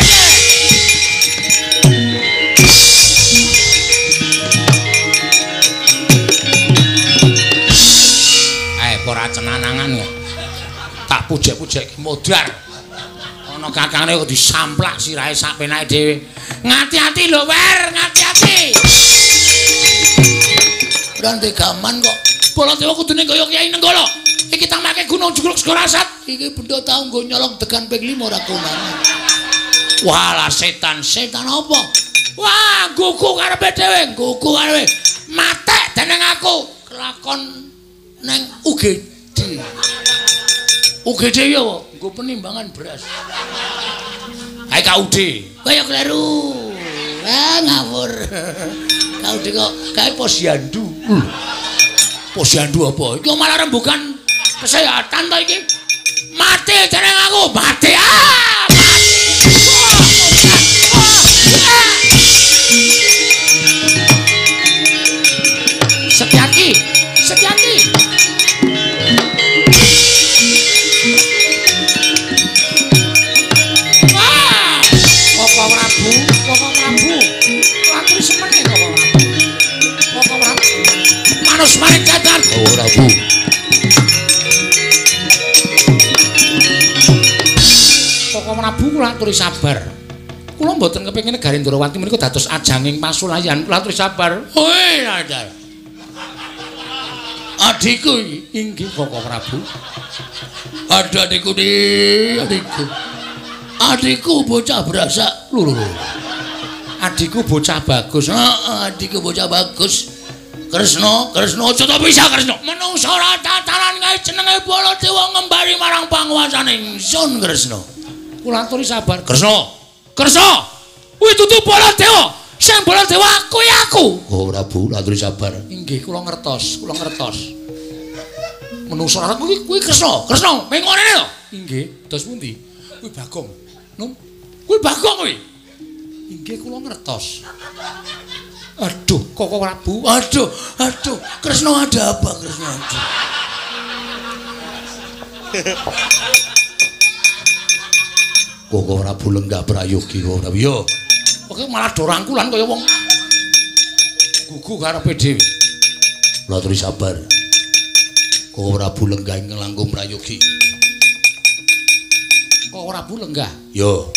Ora cenanangan ya. Tak pujek-pujek modar. Ana kakangne kok disamplak sirahe sak penake dhewe. Ngati-ati lho, Wer, ngati-ati. Ora gaman kok. Baladewa kudune kaya Kyai Nenggala. Iki tamake gunung jugruk segara asat. Iki benda tau nggo nyolong degan ping 5 ora konangan. Walah setan, setan apa? Wah, gugu karepe dhewe, gugu karepe. Matek dening aku kelakon neng UGD. UGD ya apa? Nggo penimbangan beras. Ae KUD. Kaya kleru. Ah ngawur. KUD kok kae posyandu. Posyandu apa? Iki malah rembugan kesehatan ta iki. Mati jeneng aku, mati. Ah, mati. Setyaki, Setyaki. Wah, Koko Prabu, Koko Prabu. Laturi semene Koko Prabu. Koko Prabu. Manus maring jadan. Koko Prabu. Koko Prabu kula aturi sabar. Kula mboten kepengin negari Ndrawati menika dados ajanging pasulayan. Kula aturi sabar. Hoi, Radar. Adikku iki inggih Koko Prabu. Ada adikku di adikku. Adikku bocah berasak. Lho lho. Adikku bocah bagus. Heeh, adikku bocah bagus. Kresna, Kresna aja to pisah Kresna. Menungsa ora tataran kae jenenge Baladewa ngembari marang panguwasane ingsun Kresna. Kula aturi sabar. Kresna. Kresna. Kuwi dudu Baladewa. Sing Baladewa aku ya aku. Oh Prabu, aturi sabar. Inggih, kula ngertos, kula ngertos. Menungsa ora kuwi kuwi Kresna, Kresna, ming ngene to. Inggih, dos pundi? Kuwi Bagong. Num, kuwi Bagong kuwi. Inggih, kula ngertos. Aduh, Koko Prabu. Aduh, aduh, Kresna ada apa Kresna? Aduh. Koko Prabu lenggah prayogi Koko Prabu. Yo. Oke malah do rangkulan kaya wong gugu karepe dhewe. Kula aturi sabar. Koko Prabu lenggah ing langkung prayogi. Koko Prabu lenggah. Yo.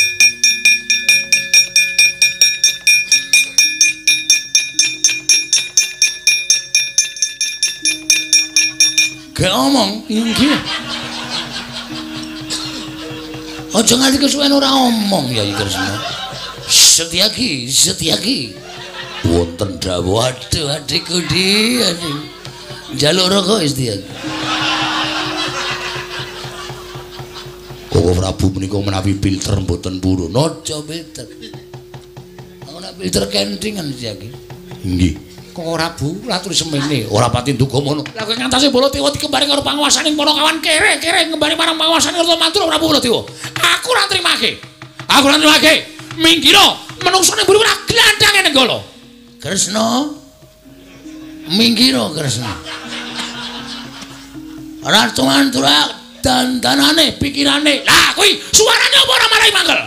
Gak omong inggih. Aja nganti kesuwen ora omong ya Kresna. Setyaki, Setyaki. Wonten dawuh, aduh adikku di, aduh. Njaluk rokok Setyaki. Koko Prabu menika menawi filter mboten purun. Aja filter. Aku nek filter kentingan Setyaki. Nggih. Koko Prabu laturi semene, ora pati nduga mono. Lah kowe ngantasi Baladewa dikembari karo panguwasaning Panakawan kere-kere ngembari marang panguwasaning Ratu Mandura Prabu Baladewa. Aku ora nrimake. Aku ora nrimake. Minggiro, menungso ning mburi ora glandhange Nenggala. Kresna. Minggiro Kresna. Ratu Mandura dandanane pikirane. Lah kuwi suarane apa ora marai mangkel?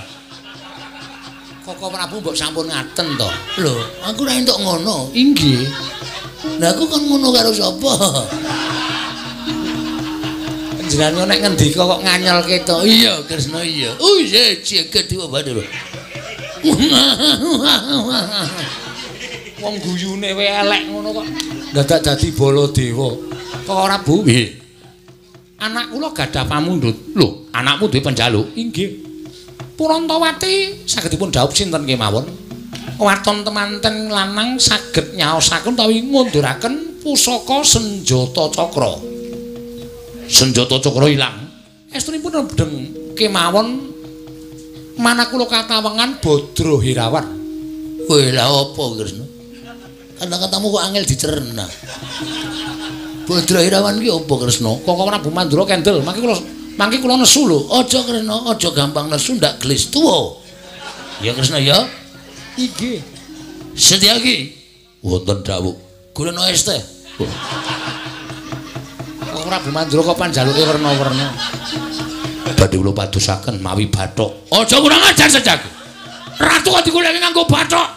Koko Prabu mbok sampun ngaten to. Lho, aku ora entuk ngono. Inggih. Lah aku kon ngono karo sapa? Panjenengan nek ngendika kok nganyelke to. Iya, Kresna iya. Oh iya, jagat dewa Bathara. Wong guyune wae elek ngono kok. Dadak dadi Baladewa. Koko Prabu, nggih. Anak kula gadah pamundhut. Lho, anakmu duwe penjaluk? Inggih. Purantawati saged dipun dhaup sinten kemawon. Waton temanten lanang saged nyaosaken utawi ngunduraken pusaka senjata cakra. Senjata cakra ilang. Estunipun rendheng kemawon manah kula katawengan Badra Hirawan. Kowe lha apa Kresna? Kata-katamu kok angel dicerna. Badra Irawan ki apa Kresna? Koko Prabu Mandura kendel, mangke kula nesu lho. Aja Kresna, aja gampang nesu ndak gelis tuwa. Ya Kresna ya. Inggih. Setyaki wonten dawuh. Golekno es teh. Koko Prabu Mandura kok panjaluke werna-werna. Badhe kula padosaken mawi bathok. Aja kurang ajar Setyaki. Ratu kok digoleki nganggo bathok.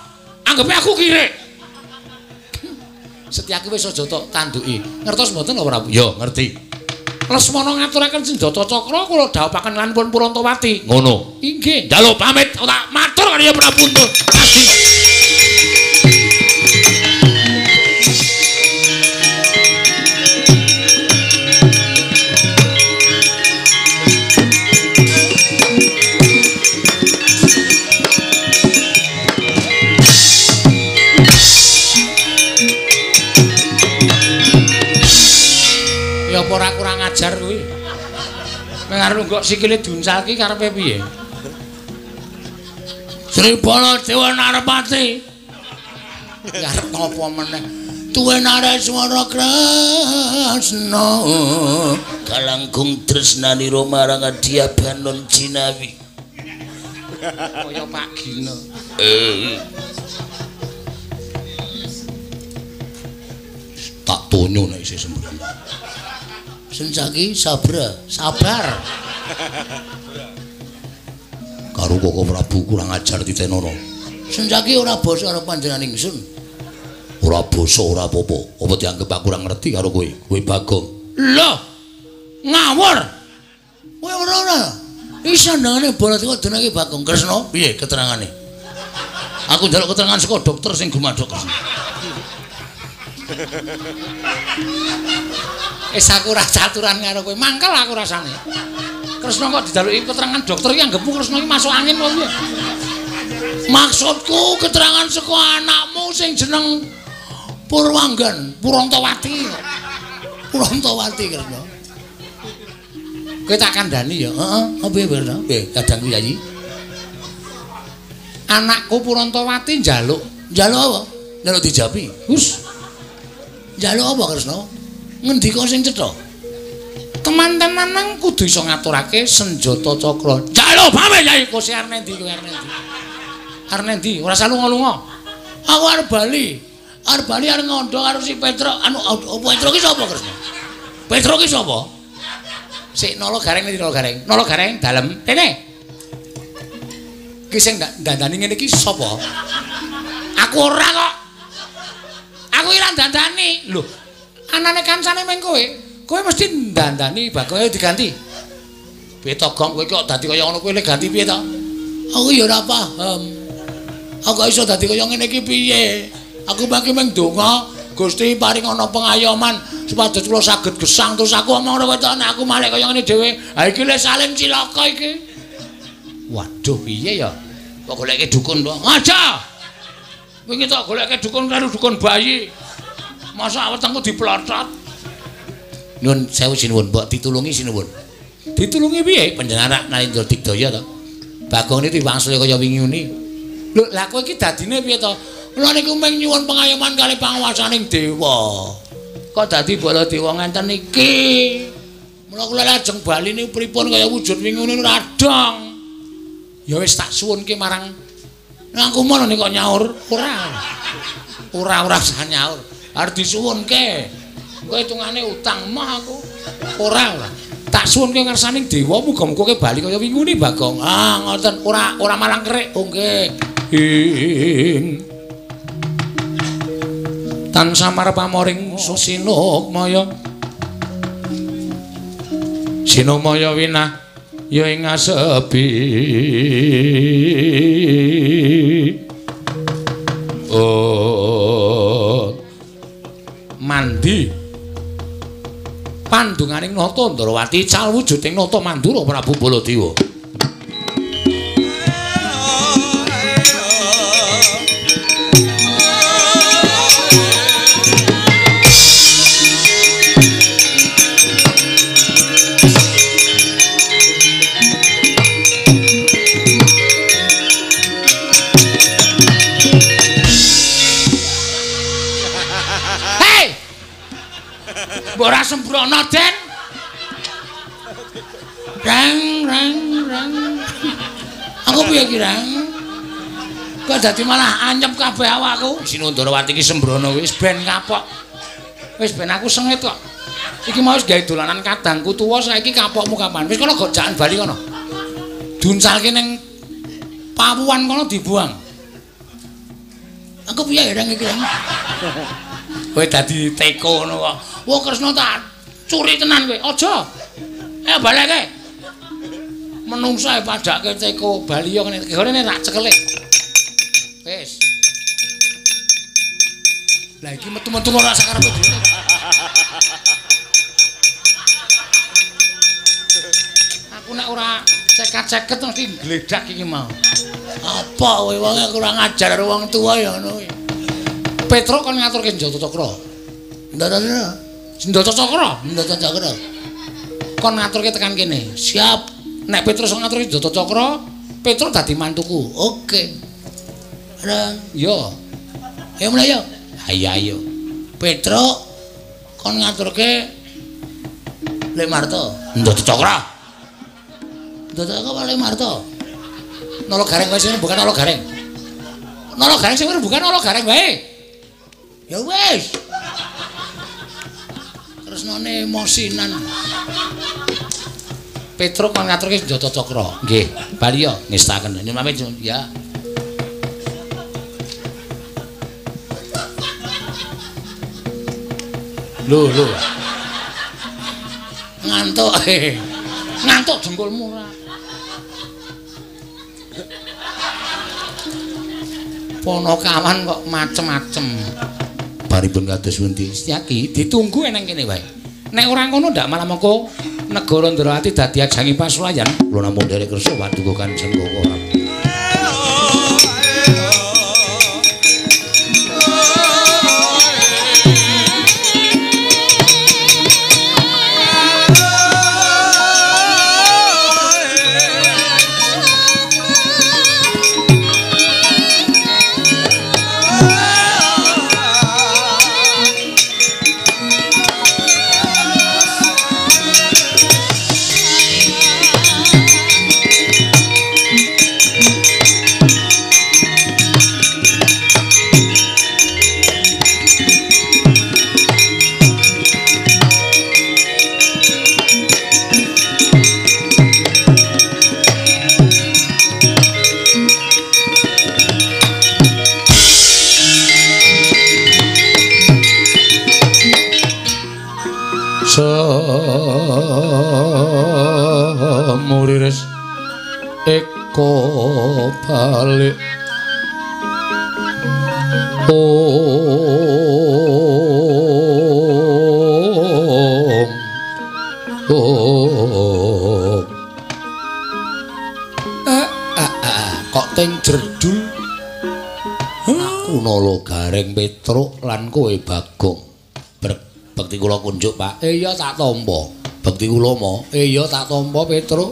Anggepe aku kirik. Setyaki wis aja tok tanduki. Ngertos mboten lho Prabu? Ya, ngerti. Lesmana ngaturaken senjata cakra kula dhawuhaken lan pun Purantawati. Ngono. Inggih. Njaluk pamit tak matur karo Prabu Astina. Ya apa ora kurang ajar kuwi. Nek arep kok sikile diuncal ki karepe piye? Sri Baladewa Narpati. Arep ngopo meneh? Tuwe Nareswara Kresna. Kalangkung tresnanira marang Adya Banon Jinawi. Kaya Pak Gino. Tak tonyo nek isih sembrono. Sencaki sabra, sabar. Karo Koko Prabu kurang ajar titenono. Sencaki ora basa karo panjenengan ingsun. Ora basa ora apa-apa. Apa dianggep aku ora ngerti karo kowe? Kowe Bagong. Lho. Ngawur. Kowe ora ora. Iki sandangane Baladewa denake Bagong Kresna. Piye keterangane? Aku njaluk keterangan saka dokter sing gumadhok Kresna. Wis aku ora caturan karo kowe, mangkel aku rasane. Kresna kok dijaluki keterangan dokter iki anggepmu Kresna iki masuk angin apa piye? Maksudku keterangan saka anakmu sing jeneng Purwanggan, Purantawati. Purantawati Kresna. Kowe tak kandhani ya? Heeh, apa piye Kresna? Piye kadangku Yayi? Anakku Purantawati njaluk. Njaluk apa? Njaluk dijapi. Hus. Njaluk apa Kresna? Ngendika sing cetha. Teman-temanan kudu iso ngaturake senjata cakra. Njaluk pamit Yai, kose arep endi kowe arep endi? Arep endi? Ora usah lunga-lunga. Aku arep bali. Arep bali arep ngondo karo si Petro. Anu Petro ki sapa Kresna? Petro ki sapa? Sik nala gareng endi nala gareng? Nala gareng dalem. Rene. Ki sing dandani ngene iki sapa? Aku ora kok. Aku ora dandani. Lho, anane kancane meng kowe. Kowe mesti dandani Bagong diganti. Piye to Gong, kowe kok dadi kaya ngono kowe le ganti piye to? Aku ya ora paham. Aku kok iso dadi kaya ngene iki piye? Aku mangke meng donga, Gusti paring ana pengayoman supados kula saged gesang terus aku omong ngono kowe to nek aku malih kaya ngene dhewe. Ha iki le saling cilaka iki. Waduh piye ya? Kok goleke dukun to? Aja. Wingi tok goleke dukun karo dukun bayi. Masa wetengku diplotot. Nyun sewu sinuwun, mbok ditulungi sinuwun. Ditulungi piye? Panjenengan Narendra Digdaya to. Bagong niki diwangsuli kaya wingi uni. Lho, lah kowe iki dadine piye to? Kula niku mung nyuwun pengayoman kali panguwasaning dewa. Kok dadi Baladewa ngenten iki? Mula kula lajeng bali niku pripun kaya wujud wingi uni ora dong. Ya wis tak suwunke marang aku mono nek kok nyaur. Ora. Ora usah nyaur. Arep disuwunke. Engko hitungane utang mah aku. Ora ora. Tak suwunke ngersaning dewa muga-muga kowe bali kaya wingi uni Bagong. Ah ngoten, ora ora malang kerik. Oh nggih. Ing tansah marpamoring sinukmaya. Sinukmaya winah ya ing asepi. Oh mandi pandunganing Nata Ndrawati cal wujuding Nata Mandura Prabu Baladewa. Mbok ora sembrono, Den. Rang rang rang. Aku piye iki, Rang? Kok dadi malah anyep kabeh awakku. Sinundrawati iki sembrono wis ben kapok. Wis ben aku sengit kok. Iki mau wis gawe dolanan kadangku tuwa saiki kapokmu kapan? Wis kono gojakan bali kono. Duncalke ning pawuan kono dibuang. Aku piye Rang iki, Rang? Kowe dadi teko ngono kok. Wah Kresna tak curi tenan kowe. Aja. Ayo baleke. Menungsa e padake teko bali yo ngene. Ngene tak cekele. Wis. Lah iki metu-metu ora sakarepe dhewe. Aku nek ora cekat-ceket mesti gledak iki mau. Apa kowe wong kurang ajar karo wong tuwa ya ngono kuwi. Petruk kon ngaturke Senjata Cakra. Senjata Cakra, Senjata Cakra. Kon ngaturke tekan kene. Siap. Nek Petruk iso ngaturke Senjata Cakra, Petruk dadi mantuku. Oke. Rang, yo. Ayo mulai yo. Ayo ayo. Petruk kon ngaturke Lek Marto. Senjata Cakra. Senjata Cakra Lek Marto. Nolo Gareng wae sing bukan Nolo Gareng. Nolo Gareng sing bukan Nolo Gareng wae. Ya wis. Kresnane emosinan. Petruk kon ngaturke Senjata Cakra. Nggih, bali yo ngestaken. Nyuwun pamit ya. Lho lho. Ngantuk. Ngantuk dengkulmu ora. Ponokawan kok macem-macem. Baripun kados pundi? Setyaki ditunggu eneng kene wae. Nek ora ngono ndak malah mengko negara Ndrawati dadi ajangi pasulayan. Kula namung nderek kersa paduka Kanjeng Koko. Muriris eko balik om om kok teng jerdul aku Nolo Gareng Petruk lan kowe Bagong. Bekti kula kunjuk Pak. Iya tak tampa. Bekti kula mo. Iya tak tampa Petruk.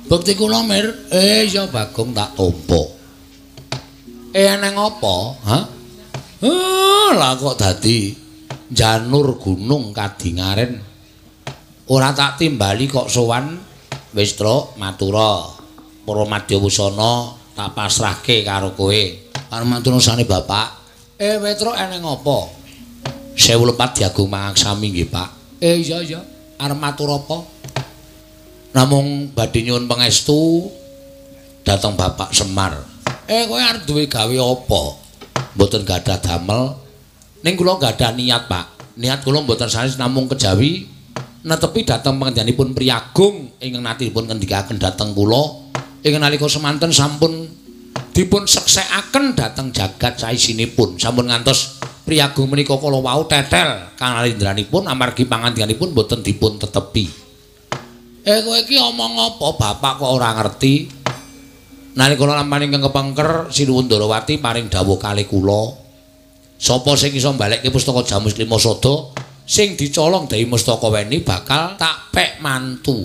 Bekti kula Mir. Iya Bagong tak tampa. Eneng apa? Hah? Lah kok dadi janur gunung kadingaren. Ora tak timbali kok sowan wis Truk matura. Para madya wusana tak pasrahke karo kowe. Arep matur nusane Bapak. Petruk eneng apa? Sewu lepat diagung mangaksami nggih Pak. Iya iya, arep matur apa? Namung badhe nyuwun pangestu dhateng Bapak Semar. Kowe arep duwe gawe apa? Mboten gadah damel. Ning kula gadah niat, Pak. Niat kula mboten sanes namung kejawi netepi dhateng panjenenganipun Priyagung ingkang natipun ngendikaken dhateng kula ingkang nalika semanten sampun dipun seksekaken dhateng jagat saisinipun. Sampun ngantos Priyagung menika kala wau tetel kanalindraanipun amargi pangandikanipun mboten dipun tetepi. Kowe iki omong apa bapak kok ora ngerti? Nalika lampahan ingkang kepengker Sinuwun Ndrawati paring dawuh kalih kula. Sapa sing iso mbalekke pustaka Jamus Lima Sada sing dicolong Dewi Mustakaweni bakal tak pek mantu.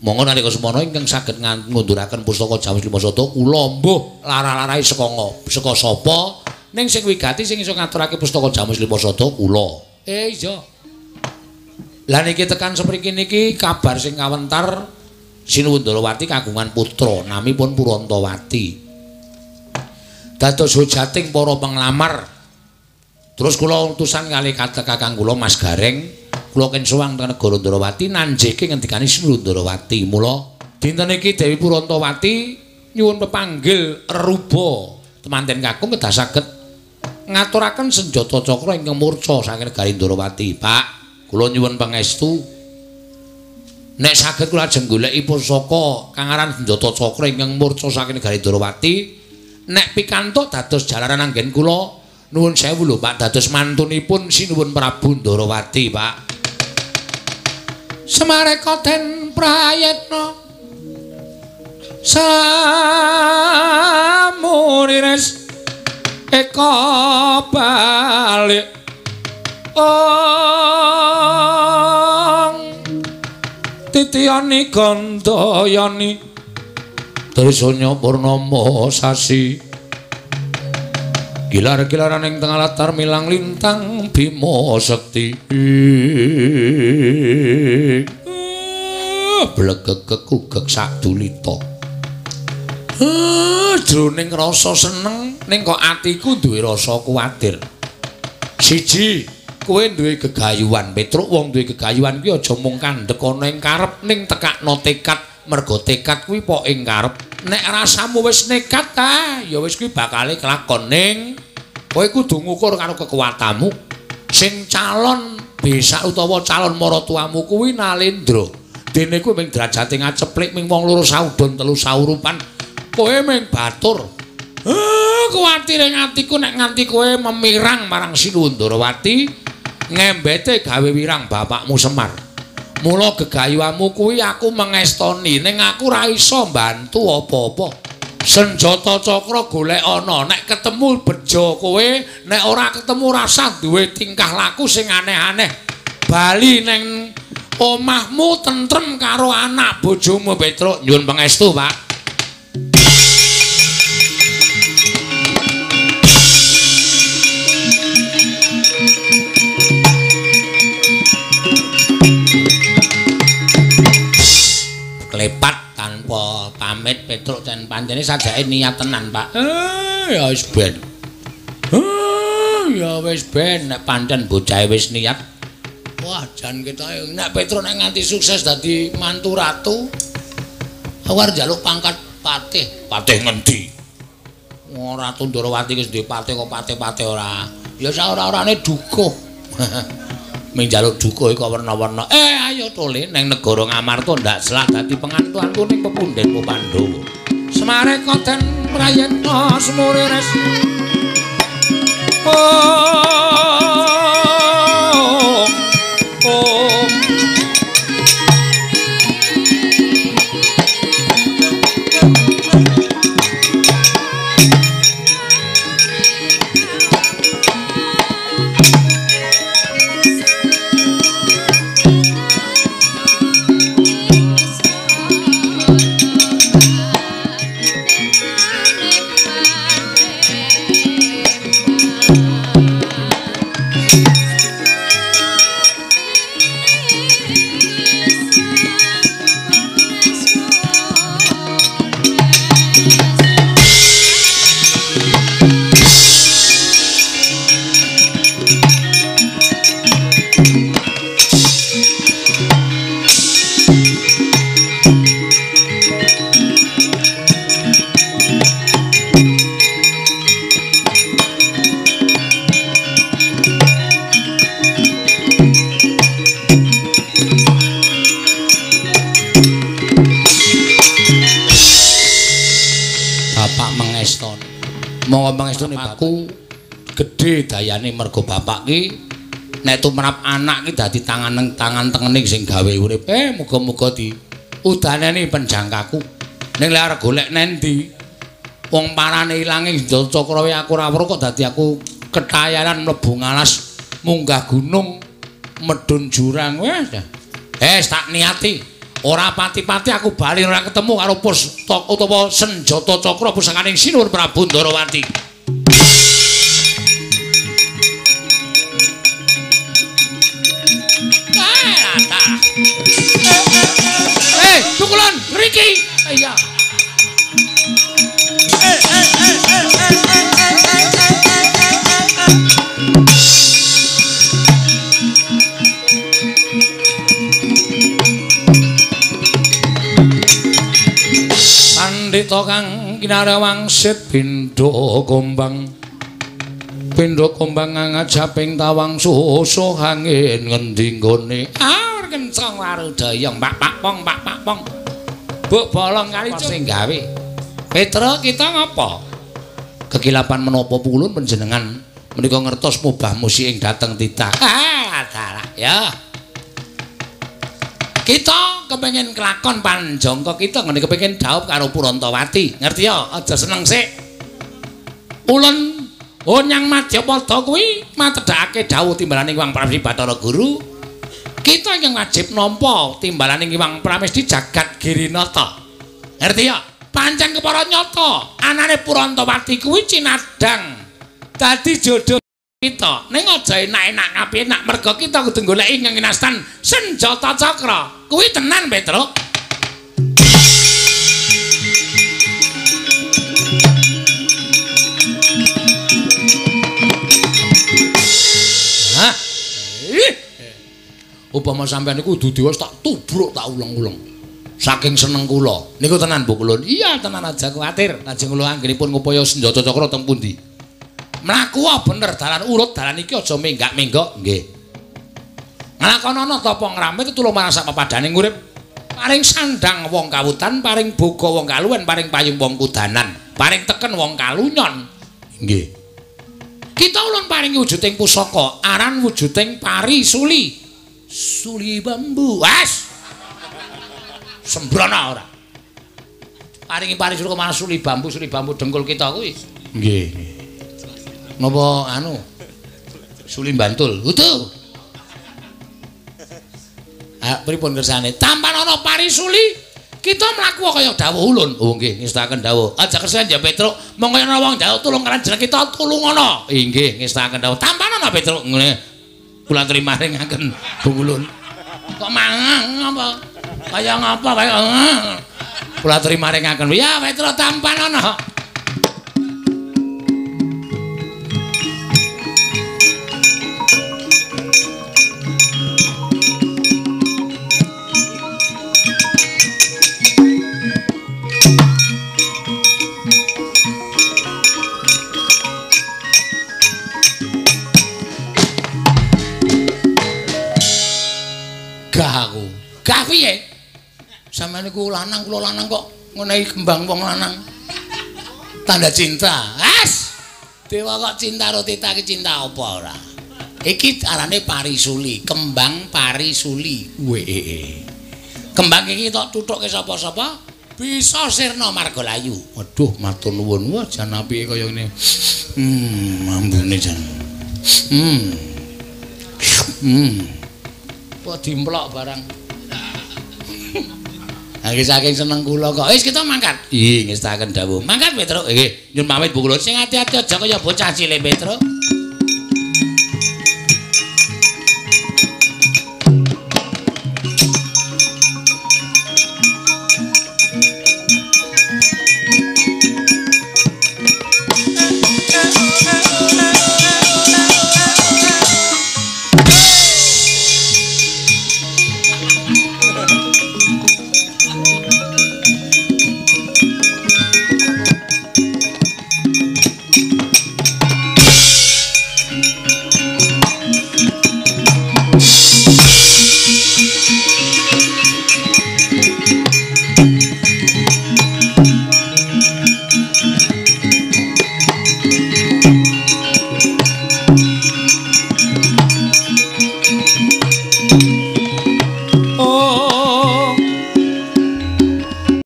Monggo nalika semono ingkang saged ngunduraken pustaka Jamus Lima Sada kula mbuh lara-larahe saka sapa ning sing wigati sing iso ngaturake pustaka Jamus Lima Sada kula. Iya. Lah niki tekan sepriki niki kabar sing kawentar Sinuwun Ndorowati kagungan putra namipun Purantawati. Dados hujating para penglamar. Terus kula utusan kali kakang kula Mas Gareng, kula ken sowan teng negara Ndorowati nanjeke ngendikane Sinuwun Ndorowati. Mula dinten iki Dewi Purantawati nyuwun pepanggil reruba temanten kakung kedah saged ngaturaken senjata cakra ingkang murca saking negari Ndorowati. Pak, kula nyuwun pangestu. Nek saged kula ajeng goleki pusaka kang aran senjata cakra ingkang murca saking negari Ndorowati, nek pikantuk dados jalaran anggen kula nuwun sewu lho Pak, dados mantunipun Sinuwun Prabu Ndorowati, Pak. Semareka den prayitna samurires eka balik ong titiyani gandayani trisanya purnama sasi gilar-gilaran ing tengah latar milang lintang bima sekti blegeg kugek sadulita. Jroning rasa seneng ning kok atiku duwe rasa kuwatir. Siji, kowe duwe gegayuhan Petruk, wong duwe gegayuhan kuwi aja mung kandhek ana ing karep ning tekakno tekad, mergo tekad kuwi pok ing karep. Nek rasamu wis nekat ta, ya wis kuwi bakale kelakon ning kowe kudu ngukur karo kekuatanmu. Sing calon besak utawa calon maratuwamu kuwi Nalendra. Dene kuwi ming derajate ngaceplik ming wong loro saudon telu saurupan. Kowe ming batur. Kuwatir ing atiku nek nganti kowe memirang marang Sinuwun Ndorowati ngembete gawe wirang bapakmu Semar. Mula gegayuhanmu kuwi aku mengestoni ning aku ora iso mbantu apa-apa. Senjata cakra golek ana, nek ketemu bejo kowe, nek ora ketemu rasah duwe tingkah laku sing aneh-aneh. Bali neng omahmu tentrem karo anak bojomu Petruk. Nyuwun pangestu, Pak. Klepat tanpa pamit Petruk jan pancene sajake niat tenan, Pak. Ya wis ben. Ya wis ben nek pancen bocahe wis niat. Wah, jan ketoke nek Petruk nek nganti sukses dadi mantu ratu, aku arep njaluk pangkat patih. Patih ngendi? Wong Ratu Ndorowati wis duwe patih kok patih-patih ora. Ya sak ora-orane dukuh. Ming njaluk dukuh kok werna-werna. Ayo tole neng negara Ngamarta ndak selak dadi pengantu-antu ning pepundhenmu Pandhawa. Semareka den prayitna semurires. Oh. Aku gedhe dayane mergo bapak ki nek tumrap anak ki dadi tangan tengene sing gawe urip. Muga-muga di udaneni penjangkaku. Ning lek arep golek nendi wong parane ilange senjata cakra aku ora weruh kok dadi aku ketayanan mlebu ngalas munggah gunung medhun jurang. Wes tak niati ora pati-pati aku bali ora ketemu karo pusaka utawa senjata cakra pusakaning Sinuwun Prabu Ndorowati. Bukulon, mriki. Iya. Pandhita kang kinarya wangsit pindha gombang. Pindha gombang ngajaping tawang susuh angin ngendi nggone. Ah, kenceng warudaya pak pak pong pak pak pong. Buk bolong kali sing gawe. Petra kita ngapa? Kekilapan menapa pulun panjenengan menika ngertos mubah musik ing dhateng titah. Ah, dalah ya. Kita kepengin kelakon panjangka kita ngene kepengin dhaup karo Purantawati. Ngerti ya? Aja seneng sik. Ulun nyang Madyapada kuwi matedhakake dhawuh timbalaning Hyang Pramesti Bathara Guru. Kita ingkang wajib nampa timbalaning Hyang Pramesti jagat Girinata. Ngerti ya? Pancen kepara nyata anane Purantawati kuwi cinadhang dadi jodoh kita. Ning aja enak-enak kapenak merga kita kudu goleki ingkang kinastan senjata cakra. Kuwi tenan, Petruk. Hah? Upama sampean niku kudu dewa tak tubruk tak uleng-uleng. Saking seneng kula. Niku tenan Bu Kulun. Iya, tenan aja kuwatir. Lajeng kula anggenipun ngupaya senjata cakra teng pundi? Mlaku bener dalan urut dalan iki aja menggak-menggok. Nggih. Nglakonana tapa ngramit tulung marang sak pepadhaning urip. Paring sandang wong kawutan, paring boga wong kaluwen, paring payung wong kudanan, paring teken wong kalunyon. Nggih. Kita ulun paringi wujuding pusaka, aran wujuding pari suli. Suli bambu. Wes. Sembrono ora. Paringi pari suli marang suli bambu dengkul kita kuwi. Nggih. Napa anu? Suli Bantul. Utuh. Ah, pripun kersane? Tampan ana parisuli, kita mlaku kaya dawuh ulun. Oh nggih, ngestakaken dawuh. Aja kersan ya Petruk, monggo ana wong njaluk tulung karo jeneng kita tulungono. Inggih, ngestakaken dawuh. Tampan ana Petruk ngene. Kula trimaringaken Bu Ulun. Kok mangang apa? Kaya ngapa kaya kula trimaringaken. Ya Petruk tampan ana. Gah piye? Sampeyan niku lanang, kula lanang kok ngenehi kembang wong lanang. Tanda cinta. As. Dewa kok cinta karo tita iki cinta apa ora? Iki arane parisuli, kembang parisuli. Weh. Kembang iki tok tuthukke sapa-sapa bisa sirna marga layu. Waduh, matur nuwun. Wah, jan apike kaya ngene. Ambune jan. Kok dimplok barang. Nggih saking seneng kula kok. Wis kita mangkat. Nggih, ngestakaken dawuh. Mangkat Petruk. Nggih, nyun pamit Bu Kulun. Sing ati-ati aja kaya bocah cilik Petruk.